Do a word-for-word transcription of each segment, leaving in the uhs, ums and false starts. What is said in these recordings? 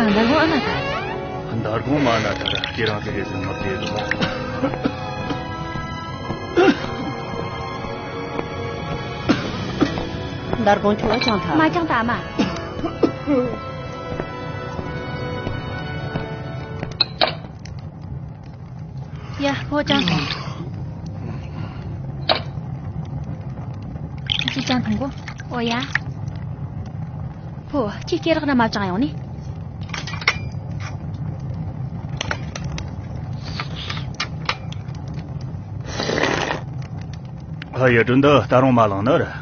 འདར་གོང་ཨ་ན་ཐ། འདར་གོང་མ་ན་ཐ་ར་ཁྱེད་རང་ཚོ་གིས་ཟིན་མ་བྱེད་དོ། འདར་གོང་ཁྱོད་ཅང་ཐ། མ་ཅང་ཐ་མ། ཡ་ཕོ་ཅང་ཐོང་། ཅི་ཅང་ཐོང་གོ། ཨོ་ཡ། ཕོ་ཅི་སྐེ་རགས་ན་མ་ཅང་ཡོང་ནི། ཨ་ཡ་དྲུང་འདི་ད་རུང་མ་ལངས་ནི་རེད།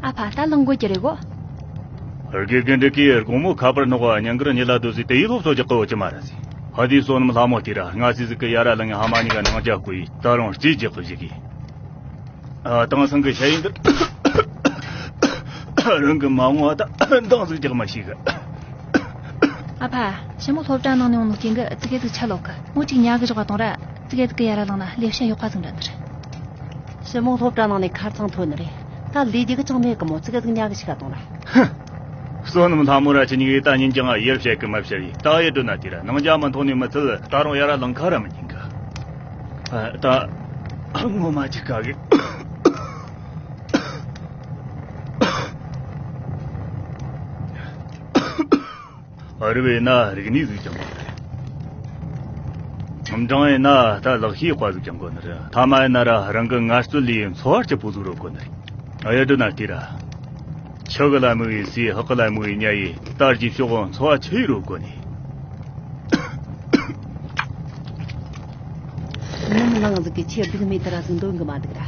ཨ་ཕ་ད་ལངས་དགོས་ཀྱི་རེད་གོ། དགེ་རྒན་འདི་གིས་དགོང་མོ་ཁ་པར་ནོག་ཉིན་དཀར་ཉི་ལ་དུ་ཟིག་དེ་ཡི་སློབ་གསོ་རྒྱག་གི་ཡོད་ཀྱི་མ་རེད་ཟིག་ཧ་དེ་བསོད་ནམས་ལྷ་མོ་དེ་ར་སྔ་སི་ཟིག་གི་ཡ་ར་ལངས་ཧ་མ་ཉི་ག་ནང་ཇ་བསྐོལ་ཡི་ད་རུང་རྩིས་རྒྱག་གི་བཞག་གི། ཨ་དེང་སང་གི་ཤ་ཡིན་འདི་རང་གི་མ་འོངས་ད་འདང་ཟིག་རྒྱག་མ་ཤེས་གི། ཨ་ཕ། ཞི་མོ་སློབ་གྲྭ་ནང་ནས་ཡོང་ནོ་རྐྱེན་གི་ཙི་གེ་ཟིག་ཆད་ལོག་གི། མོ་གཅིག་ཉལ་གི་བཞག་པ་དང་ར། ཙི་གེ་ཟིག་གི་ཡ་ར་ལངས་ན་ལས་བྱ་ཡག་པ་ཟིག་འདྲ་འདི་རེད། ཞི་མོ་སློབ་གྲྭ་ནང་ནས་ཁ་རྩང་ཐོན་ནི་རེད། ད་ལས་རྒྱུ་གི་ཅང་མེད་གི་མོ་ཙི་གེ་ཟིག་ཉལ་གི་ཞིག་ག་གཏོང་ར། ཧུ། བསོད་ནམས་ལྷ་མོ་ར་ཁྱེད་གཉིས་ཀྱིས་ད་ཉིན་རྒྱང་ཡར་བཤད་གི་མར་བཤད་ཡི་ད་ཡེ་འགྲོ་ན་དེ་ར་ནང་རྒྱ་མི་མཐོང་ནས་མི་ཚད་ད་རུང་ཡ་ར་ལངས་ཁ་ར་མི་ཉན་གི། ཨ་ད། ངོ་མ་ཅིག་དགའ་གི། ཨ་རི་བའི་ན་རིག་གནས་ཟིག་སྦྱང་དགོས་ནི་རེད། འབྲང་ཡིན་ན་ད་ལག་ཤེས་དཔའ་ཟིག་སྦྱང་དགོས་ནི་རེད། ཐ་མ་ཡིན་ན་ར་རང་གི་ངལ་རྩོལ་ལས་འཚོ་བ་སྐྱིད་པོ་ཟིག་རོལ་དགོས་ནི་རེད། ཨ་ཡ་འདྲི་ན་དེ་ར། ཆུ་གི་ལ་མི་བའི་སའི་ཧག་གི་ལ་མི་བའི་ཉ་ཡི་རྟ་རྒྱུ་ཤོག་འཚོ་བ་ཆི་ཡི་རོལ་དགོས་ནི། ནམ་ལངས་ཟིག་གི་ཆེ་སྡུག་མེད་དུ་ར་ཟིག་འདོན་གི་མ་འདུག་ར།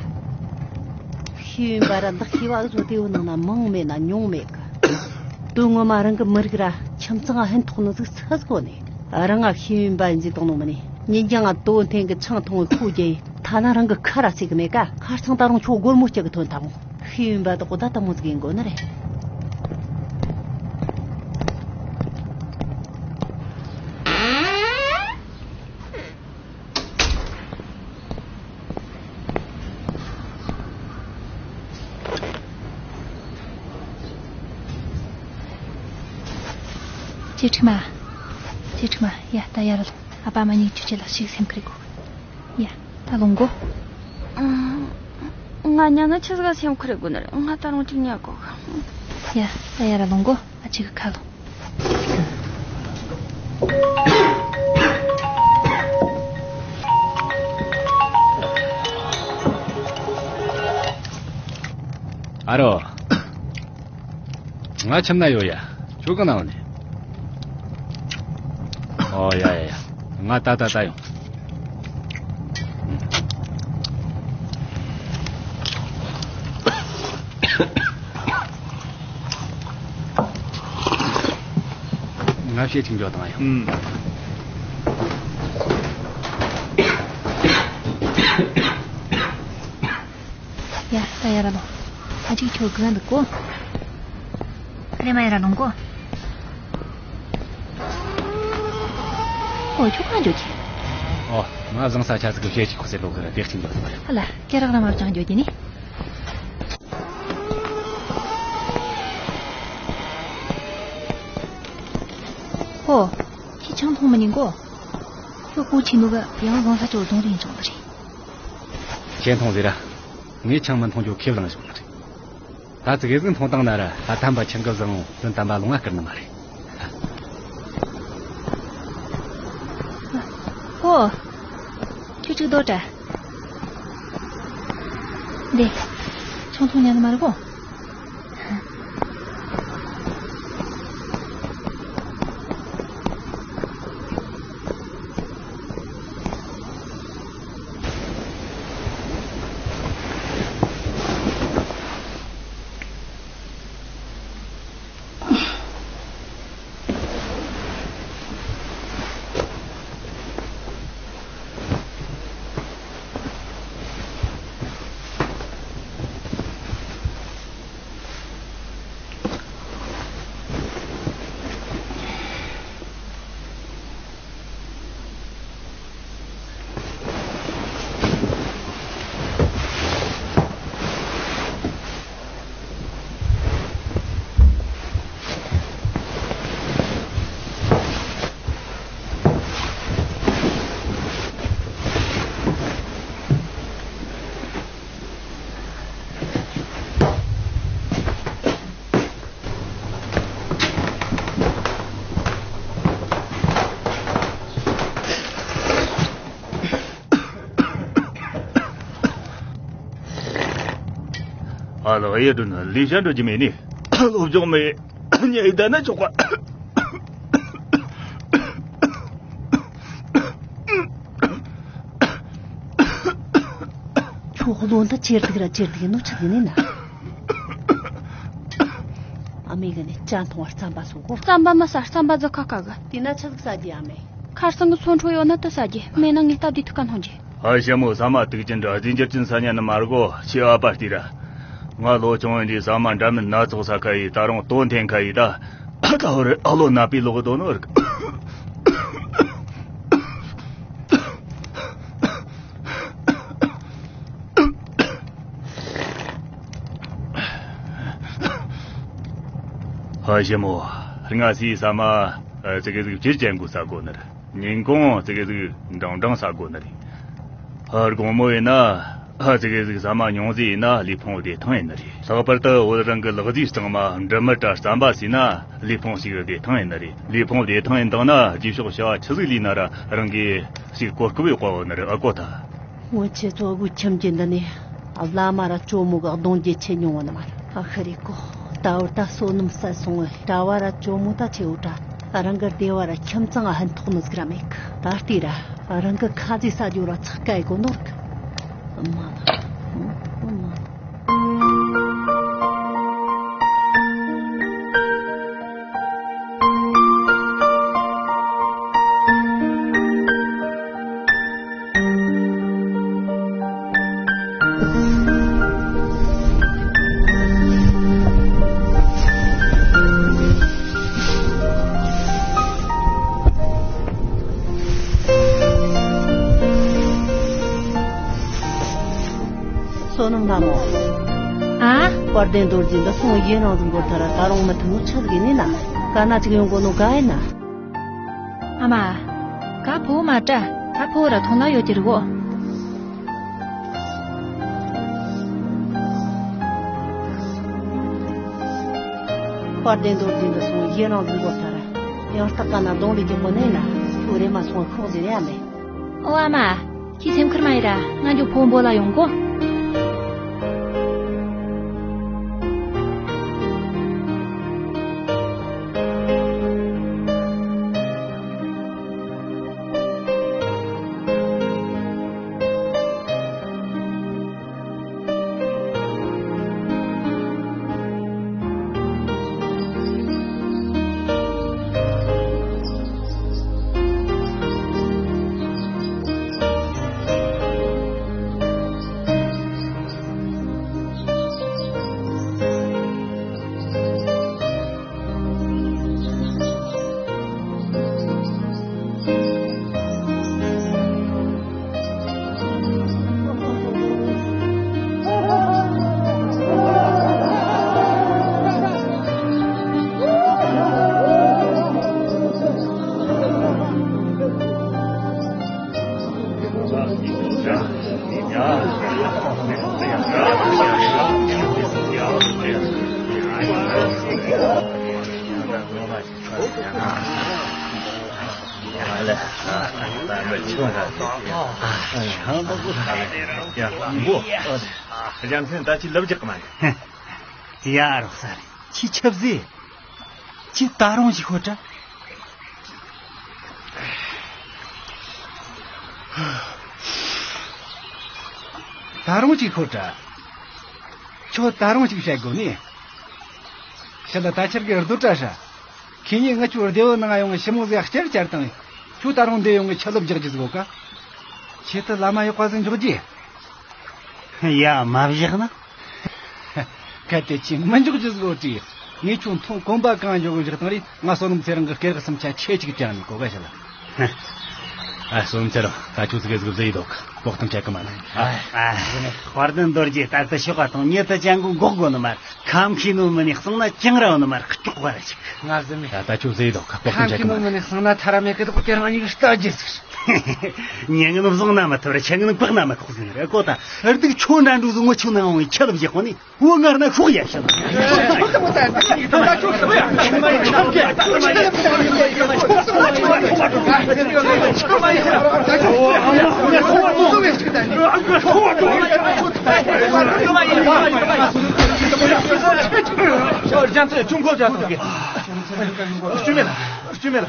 ཤེས་ཡོན་པ་ར་ལག་ཤེས་པ་བཟོ་དེའུ་ནང་ན་མང་མེད་ན་ཉུང་མེད་གི། དོན་ངོ་མ་རང་གི་མི་རིགས་ར་ཁྱིམ་ཚང་ཧན་ཐོག་ནོ་ཟིག་ཚ་ཟིག་གོ་ནས། རང་ང་ཤེས་ཡོན་པ་འཇི་དང་ནོ་མི་ནི་ཉིན་རྒྱང་ང་དོ་འཐེན་གི་ཆང་འཐུང་གི་ཁུག་རྒྱ་ཡི་ཐ་ན་རང་གི་ཁ་ར་ཚིག་གི་མེད་ཀ་ཁ་རྩང་ད་རུང་ཁྱོ་སྒོར་མོ་སྐྱི་གི་ཐོན་ཐ་མོ། ཤེས་ཡོན་པ་དག་གོ་ད་ད་མོ་ཟིག་ཡིན་གོ་ནི་རེད། ཁྱེད་ཁྲིད་མ། ཁྱེད་ཁྲིད་མ་ཡ་ད་ཡར་ལོངས། ཨ་ཕ་མ་གཉིས་ཁྱོད་ཁྱེད་ལ་ཞིག་སེམས་ཁུར་དགོས། ཡ་ད་ལོངས་གོ། ང་ཉལ་ན་ཆི་ཟིག་སེམས་ཁུར་དགོས་ནི་རེད། ང་ད་རུང་ཅིག་ཉལ་དགོས། ཡ་ད་ཡར་ལོངས་གོ། ཨ་ཅེ་གི་ཁ་ལོངས། ཨ་རོ། ང་ཁྱིམ་ན་ཡོད་ཡ། ཁྱོད་གང་ན་ཡོད་ནི། ཨོ་ཡ་ཡ་ཡ། ང་ད་ད་ད་ཡོང་། ང་ཞེ་ཅིག་འཇོག་དང་ཡང་། ཡ་ད་ཡར་ལོངས། ཨ་ཅིག་ཁྱོད་སྒུག་འདུག་གོ། རེམ་མ་ཡར་ལོངས་གོ། ཨོ་ཁྱོད་གང་འཇོག་གི། ཨོ་ང་བཟང་ས་ཆ་ཟིག་གི་ཞེ་ཅིག་ཁོ་སེ་ལོག་གི་ར་དེ་ཅིག་འཇོག་དང་། ཨ་ལ་སྐེ་རགས་ར་མར་ཅང་འཇོག་གི་ནི། ཧོ། ཁྱི་ཆང་འཐུང་མི་ཉན་གོ། ཁྱོད་སྐུ་ཆེ་ནུ་གི་ཡང་བཟང་ས་ཅོ་རྫོང་རིན་ཆང་དུ་རེད། ཆེ་འཐུང་ཟེར་ར། ངས་ཆང་མི་འཐུང་རྒྱུ་ཁས་བླངས་བྱུང་ནི་རེད། ད་ཙི་གེ་ཟིག་འཐུང་བཏང་ན་ར་ད་དམ་པ་ཆང་གི་བཟང་བོ་དོན་དམ་པ་ལོང་བ་བསྐུར་ནི་མ་རེད། ཧོ། ཁྱོད་ཅིག་ལྡོག་དྲ། འདི། ཆང་འཐུང་ཉན་ནི་མ་རེད་གོ། ལགས། ཡེ་དྲུང་ལས་བྱ་འགྲོ་རྒྱུ་མེད་ནི། སློབ་སྦྱོང་མེད། ཉལ་བསྡད་ན་ཆོག་ག་ཁྱོད་བློ་འདི་ཇེ་སྡུག་ར་ཇེ་སྡུག་ཡིན་ནོ་ཆི་ཡིན་ནི་ན། ཨ་མའི་གི་ནས་ཇ་འཐུང་བར་རྩམ་པ་ཟོ་གོ། རྩམ་པ་མི་ཟ། རྩམ་པ་ཟ་ཁ་ཁ་གི། དེ་ན་ཆི་ཟིག་ཟ་རྒྱུ་ཨ་མས། ཁར་སང་གི་སོན་འཕྲོ་ཡོད་ན་དེ་ཟ་རྒྱུ། མེད་ན་ངས་སྟབས་བདེ་ཐུག་ག་འཐུང་རྒྱུ། ཨ་ཞེ་མོ། ཟ་མ་དུག་ཅན་འདྲ་རྫས་འགྱུར་ཅན་ཟ་ཉན་ནི་མ་རེད་གོ། ཁྱོས་ཨ་ཕ་ལྟོས་ར། ང་ལོ་ཆུང་ཡིན་དུས་ཟ་མ་འདྲ་མིན་སྣ་ཚོགས་ཟ་ཁ་ཡིས། ད་རུང་དོན་འཐེན་ཁ་ཡིས་ད། ད་བར་ཨ་ལོ་ན་པའི་ལོག་དོ་ནོ་རིག་ཧ་ཞེ་མོ། སྔ་སེའི་ཟ་མ་ཙི་གེ་ཟིག་ཕྱིར་ཅན་གོ་ཟ་གོ་ནི་རེད། ཉིན་གུང་ཙི་གེ་ཟིག་འབྲིང་འབྲིང་ཟ་གོ་ནི་རེད། ཧ། དགོང་མོ་ཡིན་ན་ཧ་ཙི་གེ་ཟིག་ཟ་མ་ཉུང་ཟིག་ཡིན་ན་ལུས་ཕུང་བདེ་ཐང་ཡིན་ནི་རེད། ལྷག་པར་དུ་བོད་རང་གི་ལག་རྫས་གཙང་མ་འབྲུ་མར་དྲ་རྩམ་པ་ཟོས་ན་ལུས་ཕུང་ཞིག་བདེ་ཐང་ཡིན་ནི་རེད། ལུས་ཕུང་བདེ་ཐང་ཡིན་དང་ན་རྗེས་ཕྱོགས་བྱ་བ་ཆི་ཟིག་ལས་ན་ར་རང་གིས་ཞིག་གོ་སྐབས་ཡོད་པ་བོ་ནི་རེད། ཨ་གོ་ཐལ། སྔོན་ཆད་ཙོ་གུ་ཁྱིམ་གྱི་འདི་ནས་བླ་མ་ར་ཇོ་མོ་གི་གདུང་རྒྱུད་ཆེ་མྱོང་བ་ནི་མ་རེད། ཨ་ཤི་རེ་གོ། ད་བར་ད་བསོད་ནམས་བསགས་སོང་བས་གྲྭ་བ་ར་ཇོ་མོ་ད་ཆེ་བོ་དྲ། རང་གི་སྡེ་བ་ར་ཁྱིམ་ཚང་ང་ཕན་ཐོགས་ནི་ཟིག་ར་མེད་གི། ད་ལྟའི་ར་རང་གི་ཁ་ཟས་ཟ་རྒྱུ་ར་ཚགས་ཀ་ཡི་གོ་ནོར་གི། མ་ལ། མ་ལ། བསོད་ནམས་ལྷ་མོ། ཨ། དཔལ་ལྡན་རྡོ་རྗེ་འདི་སོང་ཡེ་རང་བཞིན་གོ་ཐ་ར་ད་རུང་མི་ཐུབ་ནོ་ཆི་ཟིག་ཡིན་ནི་ན། ག་ན་ཅིག་ཡོང་གོ་ནོ་ག་ཡིན་ན། ཨ་མ། ག་ཕོ་མ་ཏྲ། ད་ཕོ་ར་ཐོང་ལ་ཡོད་ཀྱི་རེད་གོ། དཔལ་ལྡན་རྡོ་རྗེ་འདི་སོང་ཡེ་རང་བཞིན་གོ་ཐ་ར། ཡང་སྟག་ག་ན་གདོང་ལས་རྒྱུ་མི་ནས་ན། ཁྱོད་རེ་མ་སོང་ཁོག་ཟེར་ཡ་མེད། ཨོ་ཨ་མ། ཁྱི་སེམས་ཁུར་མ་ཡི་ར། ང་འགྱོ་ཕོ་འབོ་ལ་ཡོང་གོ། རྒྱལ་མཚན་ད་ཅི་ལབ་རྒྱག་གི་མ་རེད། ཡ་རོགས་ས་རེད། ཁྱི་ཆབ་ཟེ། ཁྱི་ད་རུང་ཞིག་ཤོད་དྲ། ད་རུང་ཅིག་ཤོད་དྲ། ཁྱོད་ད་རུང་ཅིག་བཤད་དགོ་ནི། ཤི་ལ་ད་ཁྱེར་གི་རྡོ་བཀྲ་ཧྲ། ཁྱེད་གཉིས་ང་ཆོའི་སྡེ་བོ་ནང་ཡོང་ངི་ཞི་མོ་ཟིག་བསྐྱར་བསྐྱར་བཏང་། ཁྱོད་ད་རུང་འདི་ཡོང་ངི་ཆ་ལུབ་རྒྱག་རྒྱུ་ཟིག་གོ་ཀ། ཁྱེད་དུ་བླ་མ་ཡག་པ་ཟིག་འཇོག་རྒྱུ། ཡ་མ་བཞག་ན། གལ་ཏེ་ཁྱེད་མི་འཇོག་རྒྱུ་ཟིག་ཡོད་དུས། ངས་ཁྱོད་མཐོང་གོམ་པ་གང་འཇོག་བཞག་བཏང་རེད། ང་བསོད་ནམས་ཚེ་རིང་གི་སྐེ་རགས་སུམ་ཆ་ཆེ་གཅིག་བཅངས་ནས་གོ་ག་ཤི་ལ། ཨ་བསོད་ནམས་ཚེ་རིང་། ད་ཁྱོད་ཟིག་གི་ཟིག་བཟི་ཡི་འདུག་ལྐོག་གཏམ་བྱེད་གི་མ་ནི། ཨ། དཔལ་ལྡན་རྡོ་རྗེ་ལྟར་དུ་ཤོག་ག་དང་ཉེ་དུ་ཅན་གོ་འགོག་དགོ་ནི་མ། ཁམ་ཁྱི་ནོ་མི་ནི་གསང་ན་ཅང་ར་བ་ནི་མ། ཀྱོག་པ་ར་ཅིག་ང་བཟི་མེད། ད་ད་ཁྱོད་བཟི་ཡི་འདུག་ལྐོག་གཏམ་ཁམ་བྱེད་ཁྱི་གི་མ་ནོ་ནི། མི་ནི་གསང་ན་ཐ་ར་མེད་གི་འདུག་ཁྱེད་རང་གཉིས་ཀྱི་སྟག་རྒྱལ་ཟིག་ཉན་གི་ནོ་བཟུང་ན་མི་ཐུབ་ར། ཆེ་ངི་ནི་བཀག་ན་མི་ཁོག་ཟིན་ར་གོ། ད་ར་སྡུག་ཆོ་འདྲ་འགྲོ་ཟིག་ངོ་ཆུ་ནང་འོང་ཡི་ཆ་ལ་བཞག་གོ་ནི། བུ་ངར་ན་ཤོག་ཡ་ཤི། རྒྱ་མཚོའི་ཆུ་འགོ་རྒྱ་མཚོ་གི། སྐྱུ་མེད་ལ། སྐྱུ་མེད་ལ།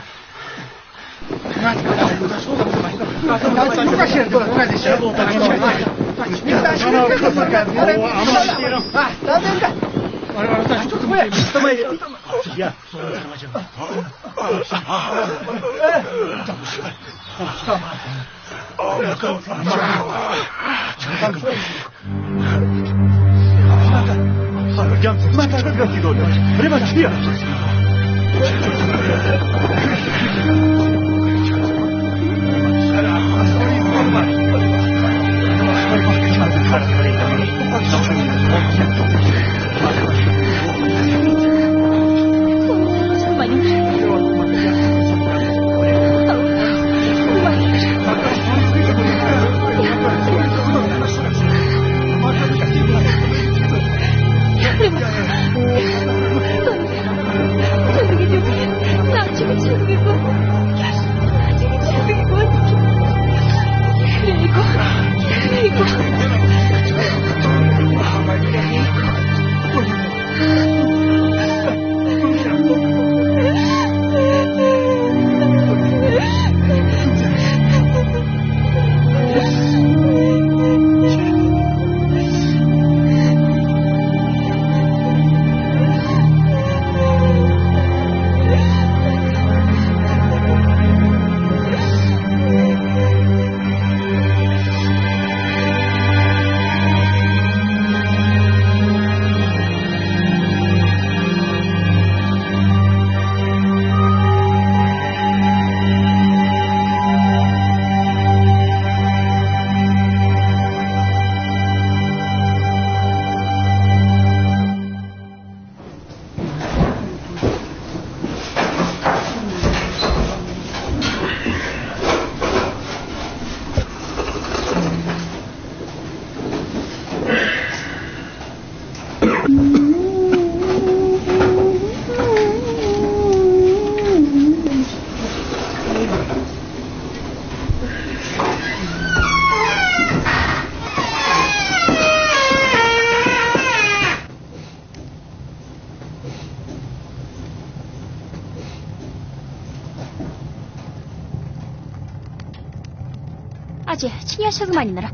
ཨ་ཅེ། ཁྱི་ཉལ་ཆ་ཟིག་མ་ཉན་ནི་ར།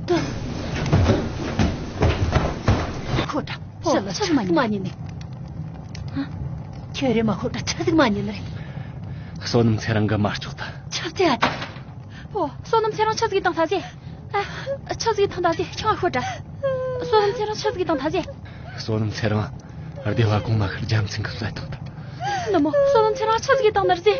འདི། ཁོ་ཏྲ། ཕོ་ཆ་ཟིག་མ་ཉན་ནི། ཁྱོད་རེ་མ་ཁོ་ཏྲ་ཆ་ཟིག་མ་ཉན་ནི་རེད། བསོད་ནམས་ཚེ་རིང་གི་མ་ལྕོགས་ད། ཆབ་ཙེ་ཨ་ཅེ། ཨོ། བསོད་ནམས་ཚེ་རིང་ཆི་ཟིག་བཏང་ཐལ་ཟེ། ཨ། ཆི་ཟིག་བཏང་ཐལ་ཟེ། ཁྱོད་ཤོད་དྲ། བསོད་ནམས་ཚེ་རིང་ཆི་ཟིག་བཏང་ཐལ་ཟེ། བསོད་ནམས་ཚེ་རིང་། སྡེ་བ་གོང་མ་ཁར་རྒྱལ་མཚན་གྱི་སྲས་བཏང་ཐལ། ནུ་མོ། བསོད་ནམས་ཚེ་རིང་ཆི་ཟིག་བཏང་ནར་ཟེ།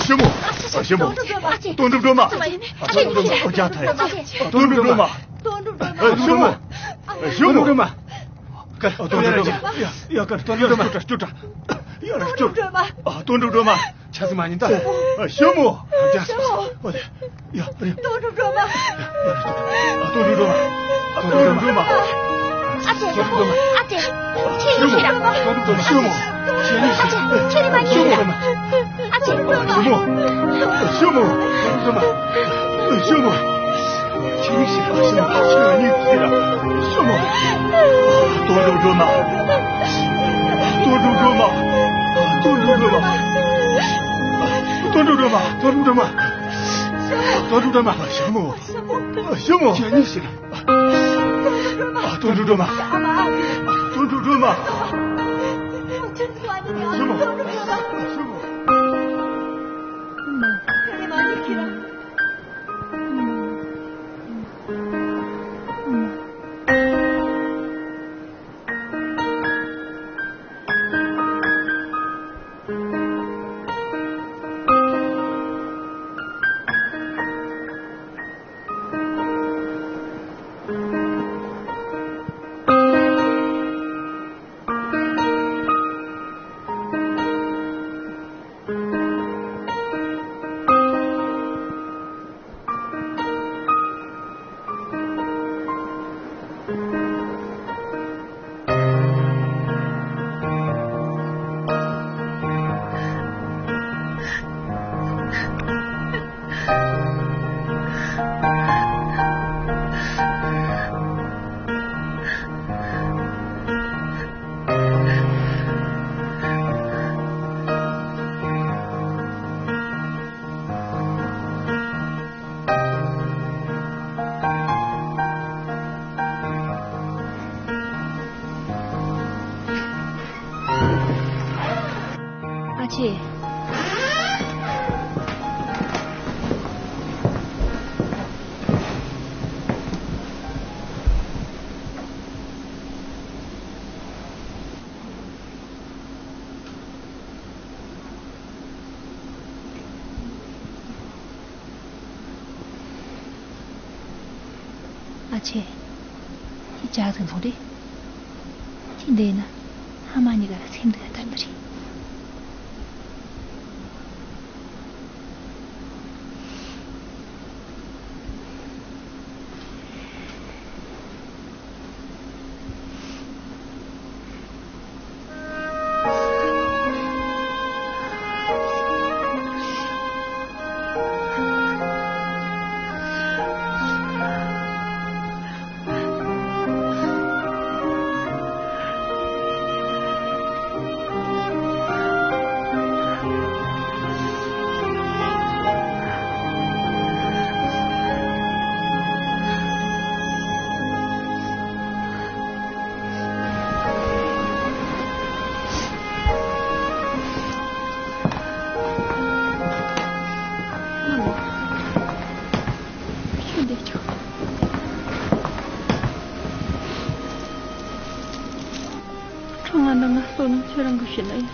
ཞི་མོ། ཞི་མོ། དོན་གྲུབ་སྒྲོལ་མ། དོན་གྲུབ་སྒྲོལ་མ། ཞི་མོ། ཞི་མོ། དོན་གྲུབ་སྒྲོལ་མ། ཡ། ཡ། དོན་གྲུབ་སྒྲོལ་མ། ཡ། སྐྱུར་དྲ། སྐྱུར་དྲ། ཡ། སྐྱུར། དོན་གྲུབ་སྒྲོལ་མ། ཆ་ཟིག་མ་ཉན་ད། ཞི་མོ། ཡ། ཞི་མོ། ཡ། ཡ། དོན་གྲུབ་སྒྲོལ་མ། ཡ། དོན་གྲུབ་སྒྲོལ་མ། དོན་གྲུབ་སྒྲོལ་མ། ཨ་ཅེ། ཨ་ཅེ། ཁྱེད་ཡིན་ཤི་ར། ཞི་མོ། ཨ་ཅེ། ཁྱེད་རེ་མ་ཉན་ཤི་ར། ཨ་ཅེ། ཞི་མོ། ཞི་མོ། ཞི་མོ། ཞི་མོ། ཁྱེད་ཡིན་ཤི་ར། ཞི་མོ། ཁྱེད་ཡིན་ཤི་ར། ཞི་མོ། དོན་གྲུབ་སྒྲོལ་མ། དོན་གྲུབ་སྒྲོལ་མ། དོན་གྲུབ་སྒྲོལ་མ། དོན་གྲུབ་སྒྲོལ་མ། དོན་གྲུབ་སྒྲོལ་མ། དོན་གྲུབ་སྒྲོལ་མ། ཞི་མོ། ཞི་མོ། ཁྱེད་ཡིན་ཤི་ར། ཨ། དོན་གྲུབ་སྒྲོལ་མ། དོན་གྲུབ་སྒྲོལ་མ། ཞི་མོ། ཞི་མོ། ཨ་ཆེ། ཁྱི་ཇག་ཟིག་འཐུང་རེད། ཁྱི་འདི་ཡིན་ན་ཕ་མ་གཉིས་ཀ་ལ་སེམས་སྡུག་ཡ་ལྟར་འདི་རེད། ཁྱོད་འདི་ཆོག་ཁྲང་ང་ནང་ང་ལྟོ་ནི་ཁྱེད་རང་གི་ཤི་ན་ཡིན།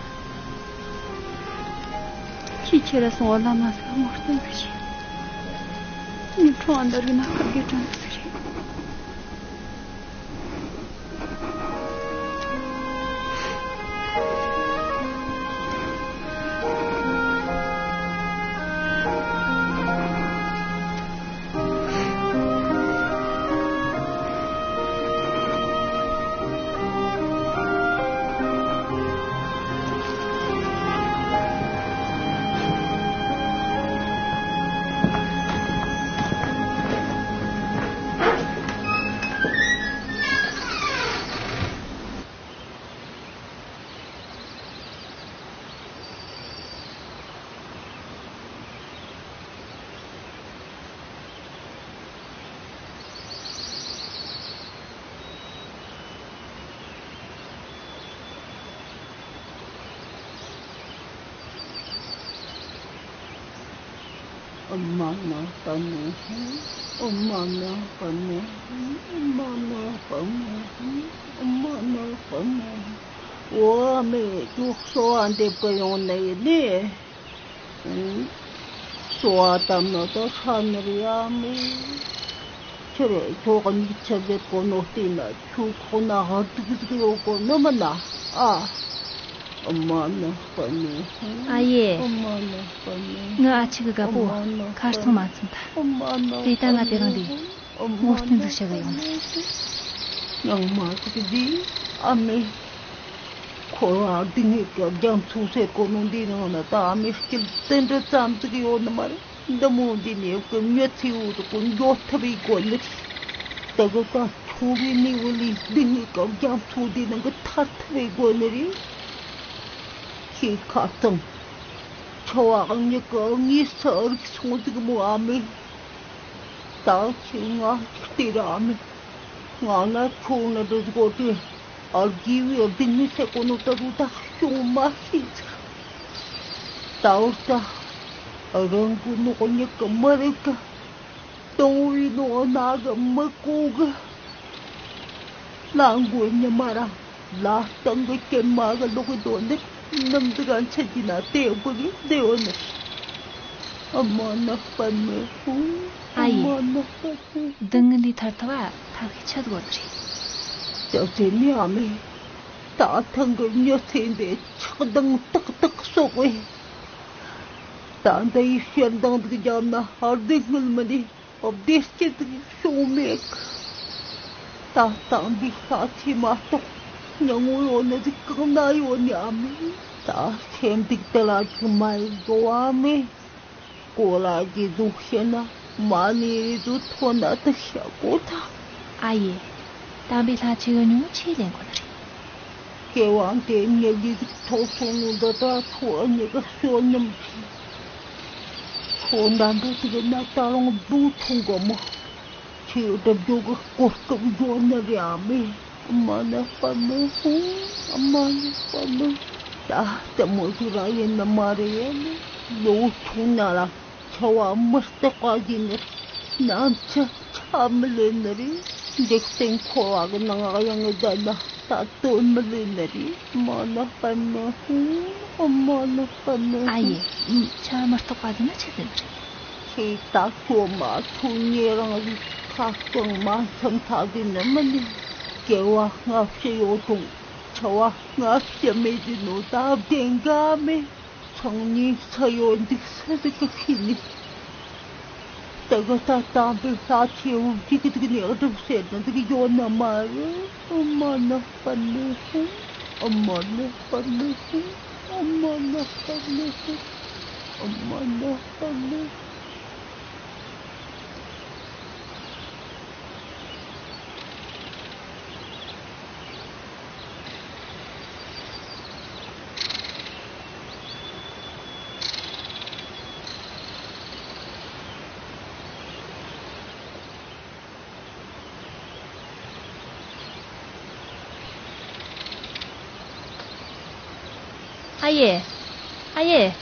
ཁྱི་ཁྱེད་ར་སོང་བ་ལ་མ་ཟིག་མོ་བསྟན་གི་ཤི། ངས་ཁྲང་ང་འདར་གི་ན་ཁ་དགེ་དྲན་གི་ཟིག་རེད། ཨ་མ་ན་པ་ནོ། ཨ་མ་ན་པ་ནོ། ཨ་མ་ན་པ་ནོ། ཨ་མ་ན་པ་ནོ། འོ་ཨ་མས་ཀྱོག་གསོ་བ་འདེབས་གི་ཡོང་ནི་ཡིན་ནི། གསོ་བ་བཏབ་ན་ད་ཧྲ་ནི་རེད་ཨ་མས། ཁྱེད་རེ་ཁྱོད་གཉིས་ཆ་ཟེར་གོ་ནོ་བལྟས་ན་ཁྱོད་ཁོག་ན་ཧ་ཏིག་ཏིག་ཡོད་གོ་ནི་མིན་ན་ཨ། ཨ་མ་ན་པ་ནི། ཨ་ཡེ། ཨ་མ་ན་པ་ནི། ངའི་ཨ་ཆི་གི་རྒད་པོ་ཁ་རྩང་མ་ཚིམ་ད། དེ་ལྟ་ང་དེ་རིང་འདི་ངོ་སྤྲོད་ཟིག་བྱ་གི་ཡོང་ནི། ཡང་མ་ཟིག་འདི་ཨ་མས། ཁོ་རང་སྡུག་བསྔལ་གྱི་རྒྱ་མཚོ་ཟེར་གོ་ནོ་འདི་ནང་ན་ད་ཨ་མའི་སྐྱིད་དེ་འདྲ་ཙམ་ཟིག་ཡོད་ནི་མ་རེད། འདི་མོ་འདི་ནས་ཀྱི་མྱི་ཚེ་འུ་ཐུག་གི་འགྱོ་ཐུབ་པའི་སྒོ་ནས་རེད། ད་གི་ཀ་ཁྱོད་རེ་ནི་འུ་ལི་སྡུག་བསྔལ་གྱི་རྒྱ་མཚོ་འདི་ནང་གི་ཐར་ཐུབ་པའི་སྒོ་ནས་རེད། ཁྱེད་ཁ་ཚང་འཆི་བ་གཉིས་ཀྱི་དངོས་སུ་རིག་སོང་ཟིག་མོ་ཨ་མས། ད་ཁྱེད་ང་ཅིག་སྟེར་ཨ་མས། ང་ན་ཁྱོད་ནི་འདྲ་དགོས་ཏེ། ཨར་གི་བའི་སྡུག་བསྔལ་ཟེར་གོ་ནོ་ད་རུ་ད་བྱུང་མ་ཤེས་ཟེར། ད་འོ་ད། རང་གི་ནོ་གཉིས་ཀྱི་མི་རིགས་ཀྱི། དང་བའི་ནོ་ན་གི་མི་གོ་གི། ལ་མགོ་ཉི་མ་ར། ལ་སྟེང་གི་སྐྱེད་མ་གི་ལོག་གི་དོ་ནི། ནམ་དུ་ག་འཆད་ཀྱི་ན་དེ་བུ་གི་དེ་འོ་ནི། ཨ་མ་ནག་པ་མེ་ཧུ། ཨ་ཡེ། ཨ་མ་ནག་པ་མེ་ཧུ། སྡུག་བསྔལ་ལས་ཐར་ཐུབ་བ་ཐབས་ཤེས་ཆི་དགོས་རེད། ཅག་ཅེ་ནི་ཨ་མེ། ད་ཐང་གི་མྱི་ཚེ་འདི་ཆགས་སྡང་ཏག་ཏག་གསོག་བས། ད་འདི་ཡི་ཞེ་སྡང་འདུག་རྒྱབ་ན་ཧར་སྡུག་བསྔལ་མི་འདི་བདེ་སྐྱིད་འདུག་བྱུང་མེད། ད་ལྟ་འདི་ཤ་ཚའི་མ་གཏོགས་སྙིང་བོ་ཡོད་ནི་འདི་གང་ན་ཡོད་ནི་ཨ་མེ། ད་སེམས་སྡུག་དེ་ལ་ཅིག་མ་ཡི་འགྲོ་ཨ་མེ། ཀོ་ལ་གི་ཟུག་བཤད་ན་མ་ནི་རི་ཟུག་ཐོན་ན་དུ་ཤ་གོ་ཐ། ཨ་ཡེ། དམ་པའི་ལྷ་ཆེ་གི་ཉུང་ཆེ་ལེན་དགོས་ནི་རེད། སྐྱེ་བ་འདི་ཉེ་ལི་ཟིག་ཐོག་སོང་ནི་འདི་ད་ཁོ་ཉེ་གི་སོ་ཉམས་ཆེ། ཁོ་འདྲ་འདྲ་དུ་གི་ན་ད་རུང་འབུ་ཐུང་གི་མོ། ཁྱེད་སྒྲུབ་རྒྱུ་གི་གོ་སྐབས་འགྱོ་ནི་རེད་ཨ་མེ། ཨ་མ་ནག་པ་མེ་ཧུ། ཨ་མ་ནག་པ་མེ། ད་ལྟ་མོ་ཟིག་ར་ཡིན་ནི་མ་རེད་ཡ་མེ། ལོ་ཆུང་ན་ར་འཆི་བ་མི་རྟག་པ་ཟིན་ནི། ནམ་འཆི་ཆ་མི་ལེན་ནི་རེད། འཇིག་རྟེན་འཁོར་བ་གི་ནང་གཡང་ངི་བསྡད་ན་ད་དོན་མི་ལེན་ནི་རེད། ཨ་མ་ནག་པ་མེ་ཧུ། ཨ་མ་ནག་པ་མེ་ཧུ། ཨ་ཡེ། ཆ་མི་རྟག་པ་ཟིན་ན་ཆི་ཟིན་ནི་རེད། ཁྱེད་ད་ཁྱོད་མ་ཐུག་ཉེ་རང་ཟིག་ལྷག་ཙང་མ་འཚམས་ཐག་གི་ནི་མི་ནི། སྐྱེ་བ་སྔ་ཕྱི་ཡོད་དང་འཆི་བ་སྔ་ཕྱི་མེད་ཀྱི་ནོ། ད་བདེན་ག་མེད། ཚང་མའི་ས་ཡོད་འདུག་ས་ཟིག་གི་ཁྱི་ནི། ད་གི་ད་དམ་པའི་ལྷ་ཆེ་བོ་གཅིག་གི་འདུག་ནས་སྒྲུབ་ཟེར་ན་འདུག་ཡོད་ནི་མ་རེད། ཨ་མ་ན་པ་ནི་ཧུ། ཨ་མ་ན་པ་ནི་ཧུ། ཨ་མ་ན་པ་ནི་ཧུ། ཨ་མ་ན་པ་ནི་ཧུ། ཨ་ཡེ། ཨ་ཡེ།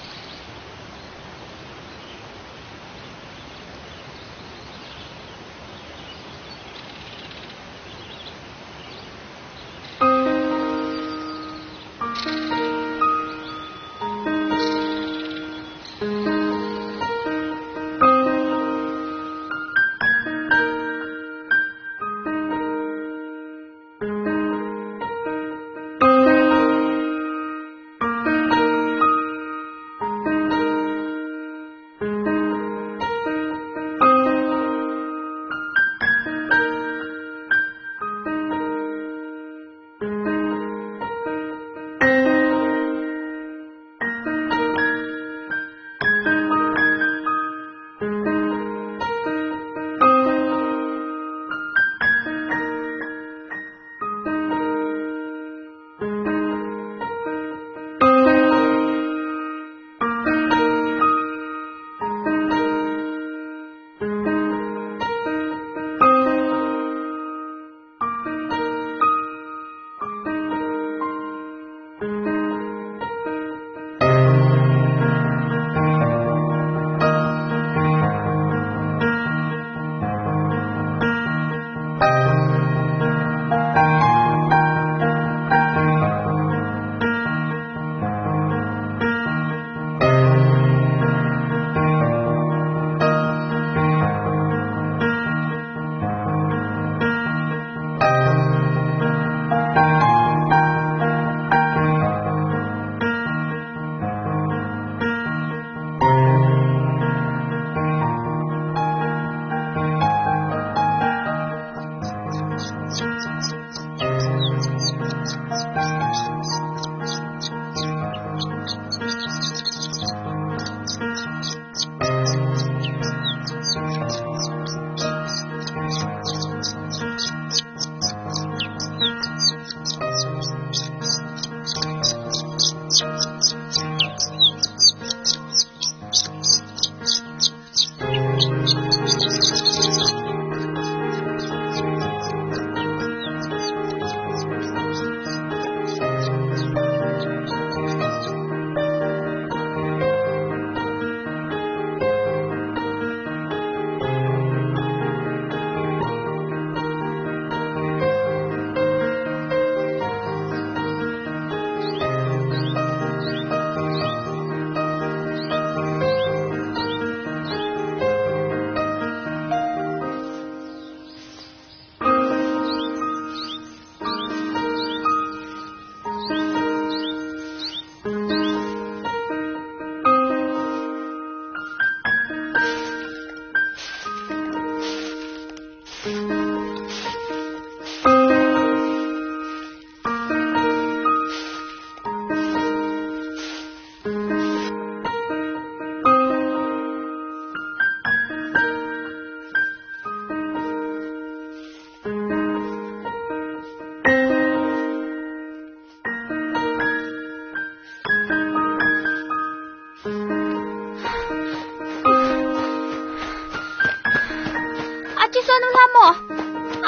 ཨ་ཅེ་བསོད་ནམས་ལྷ་མོ།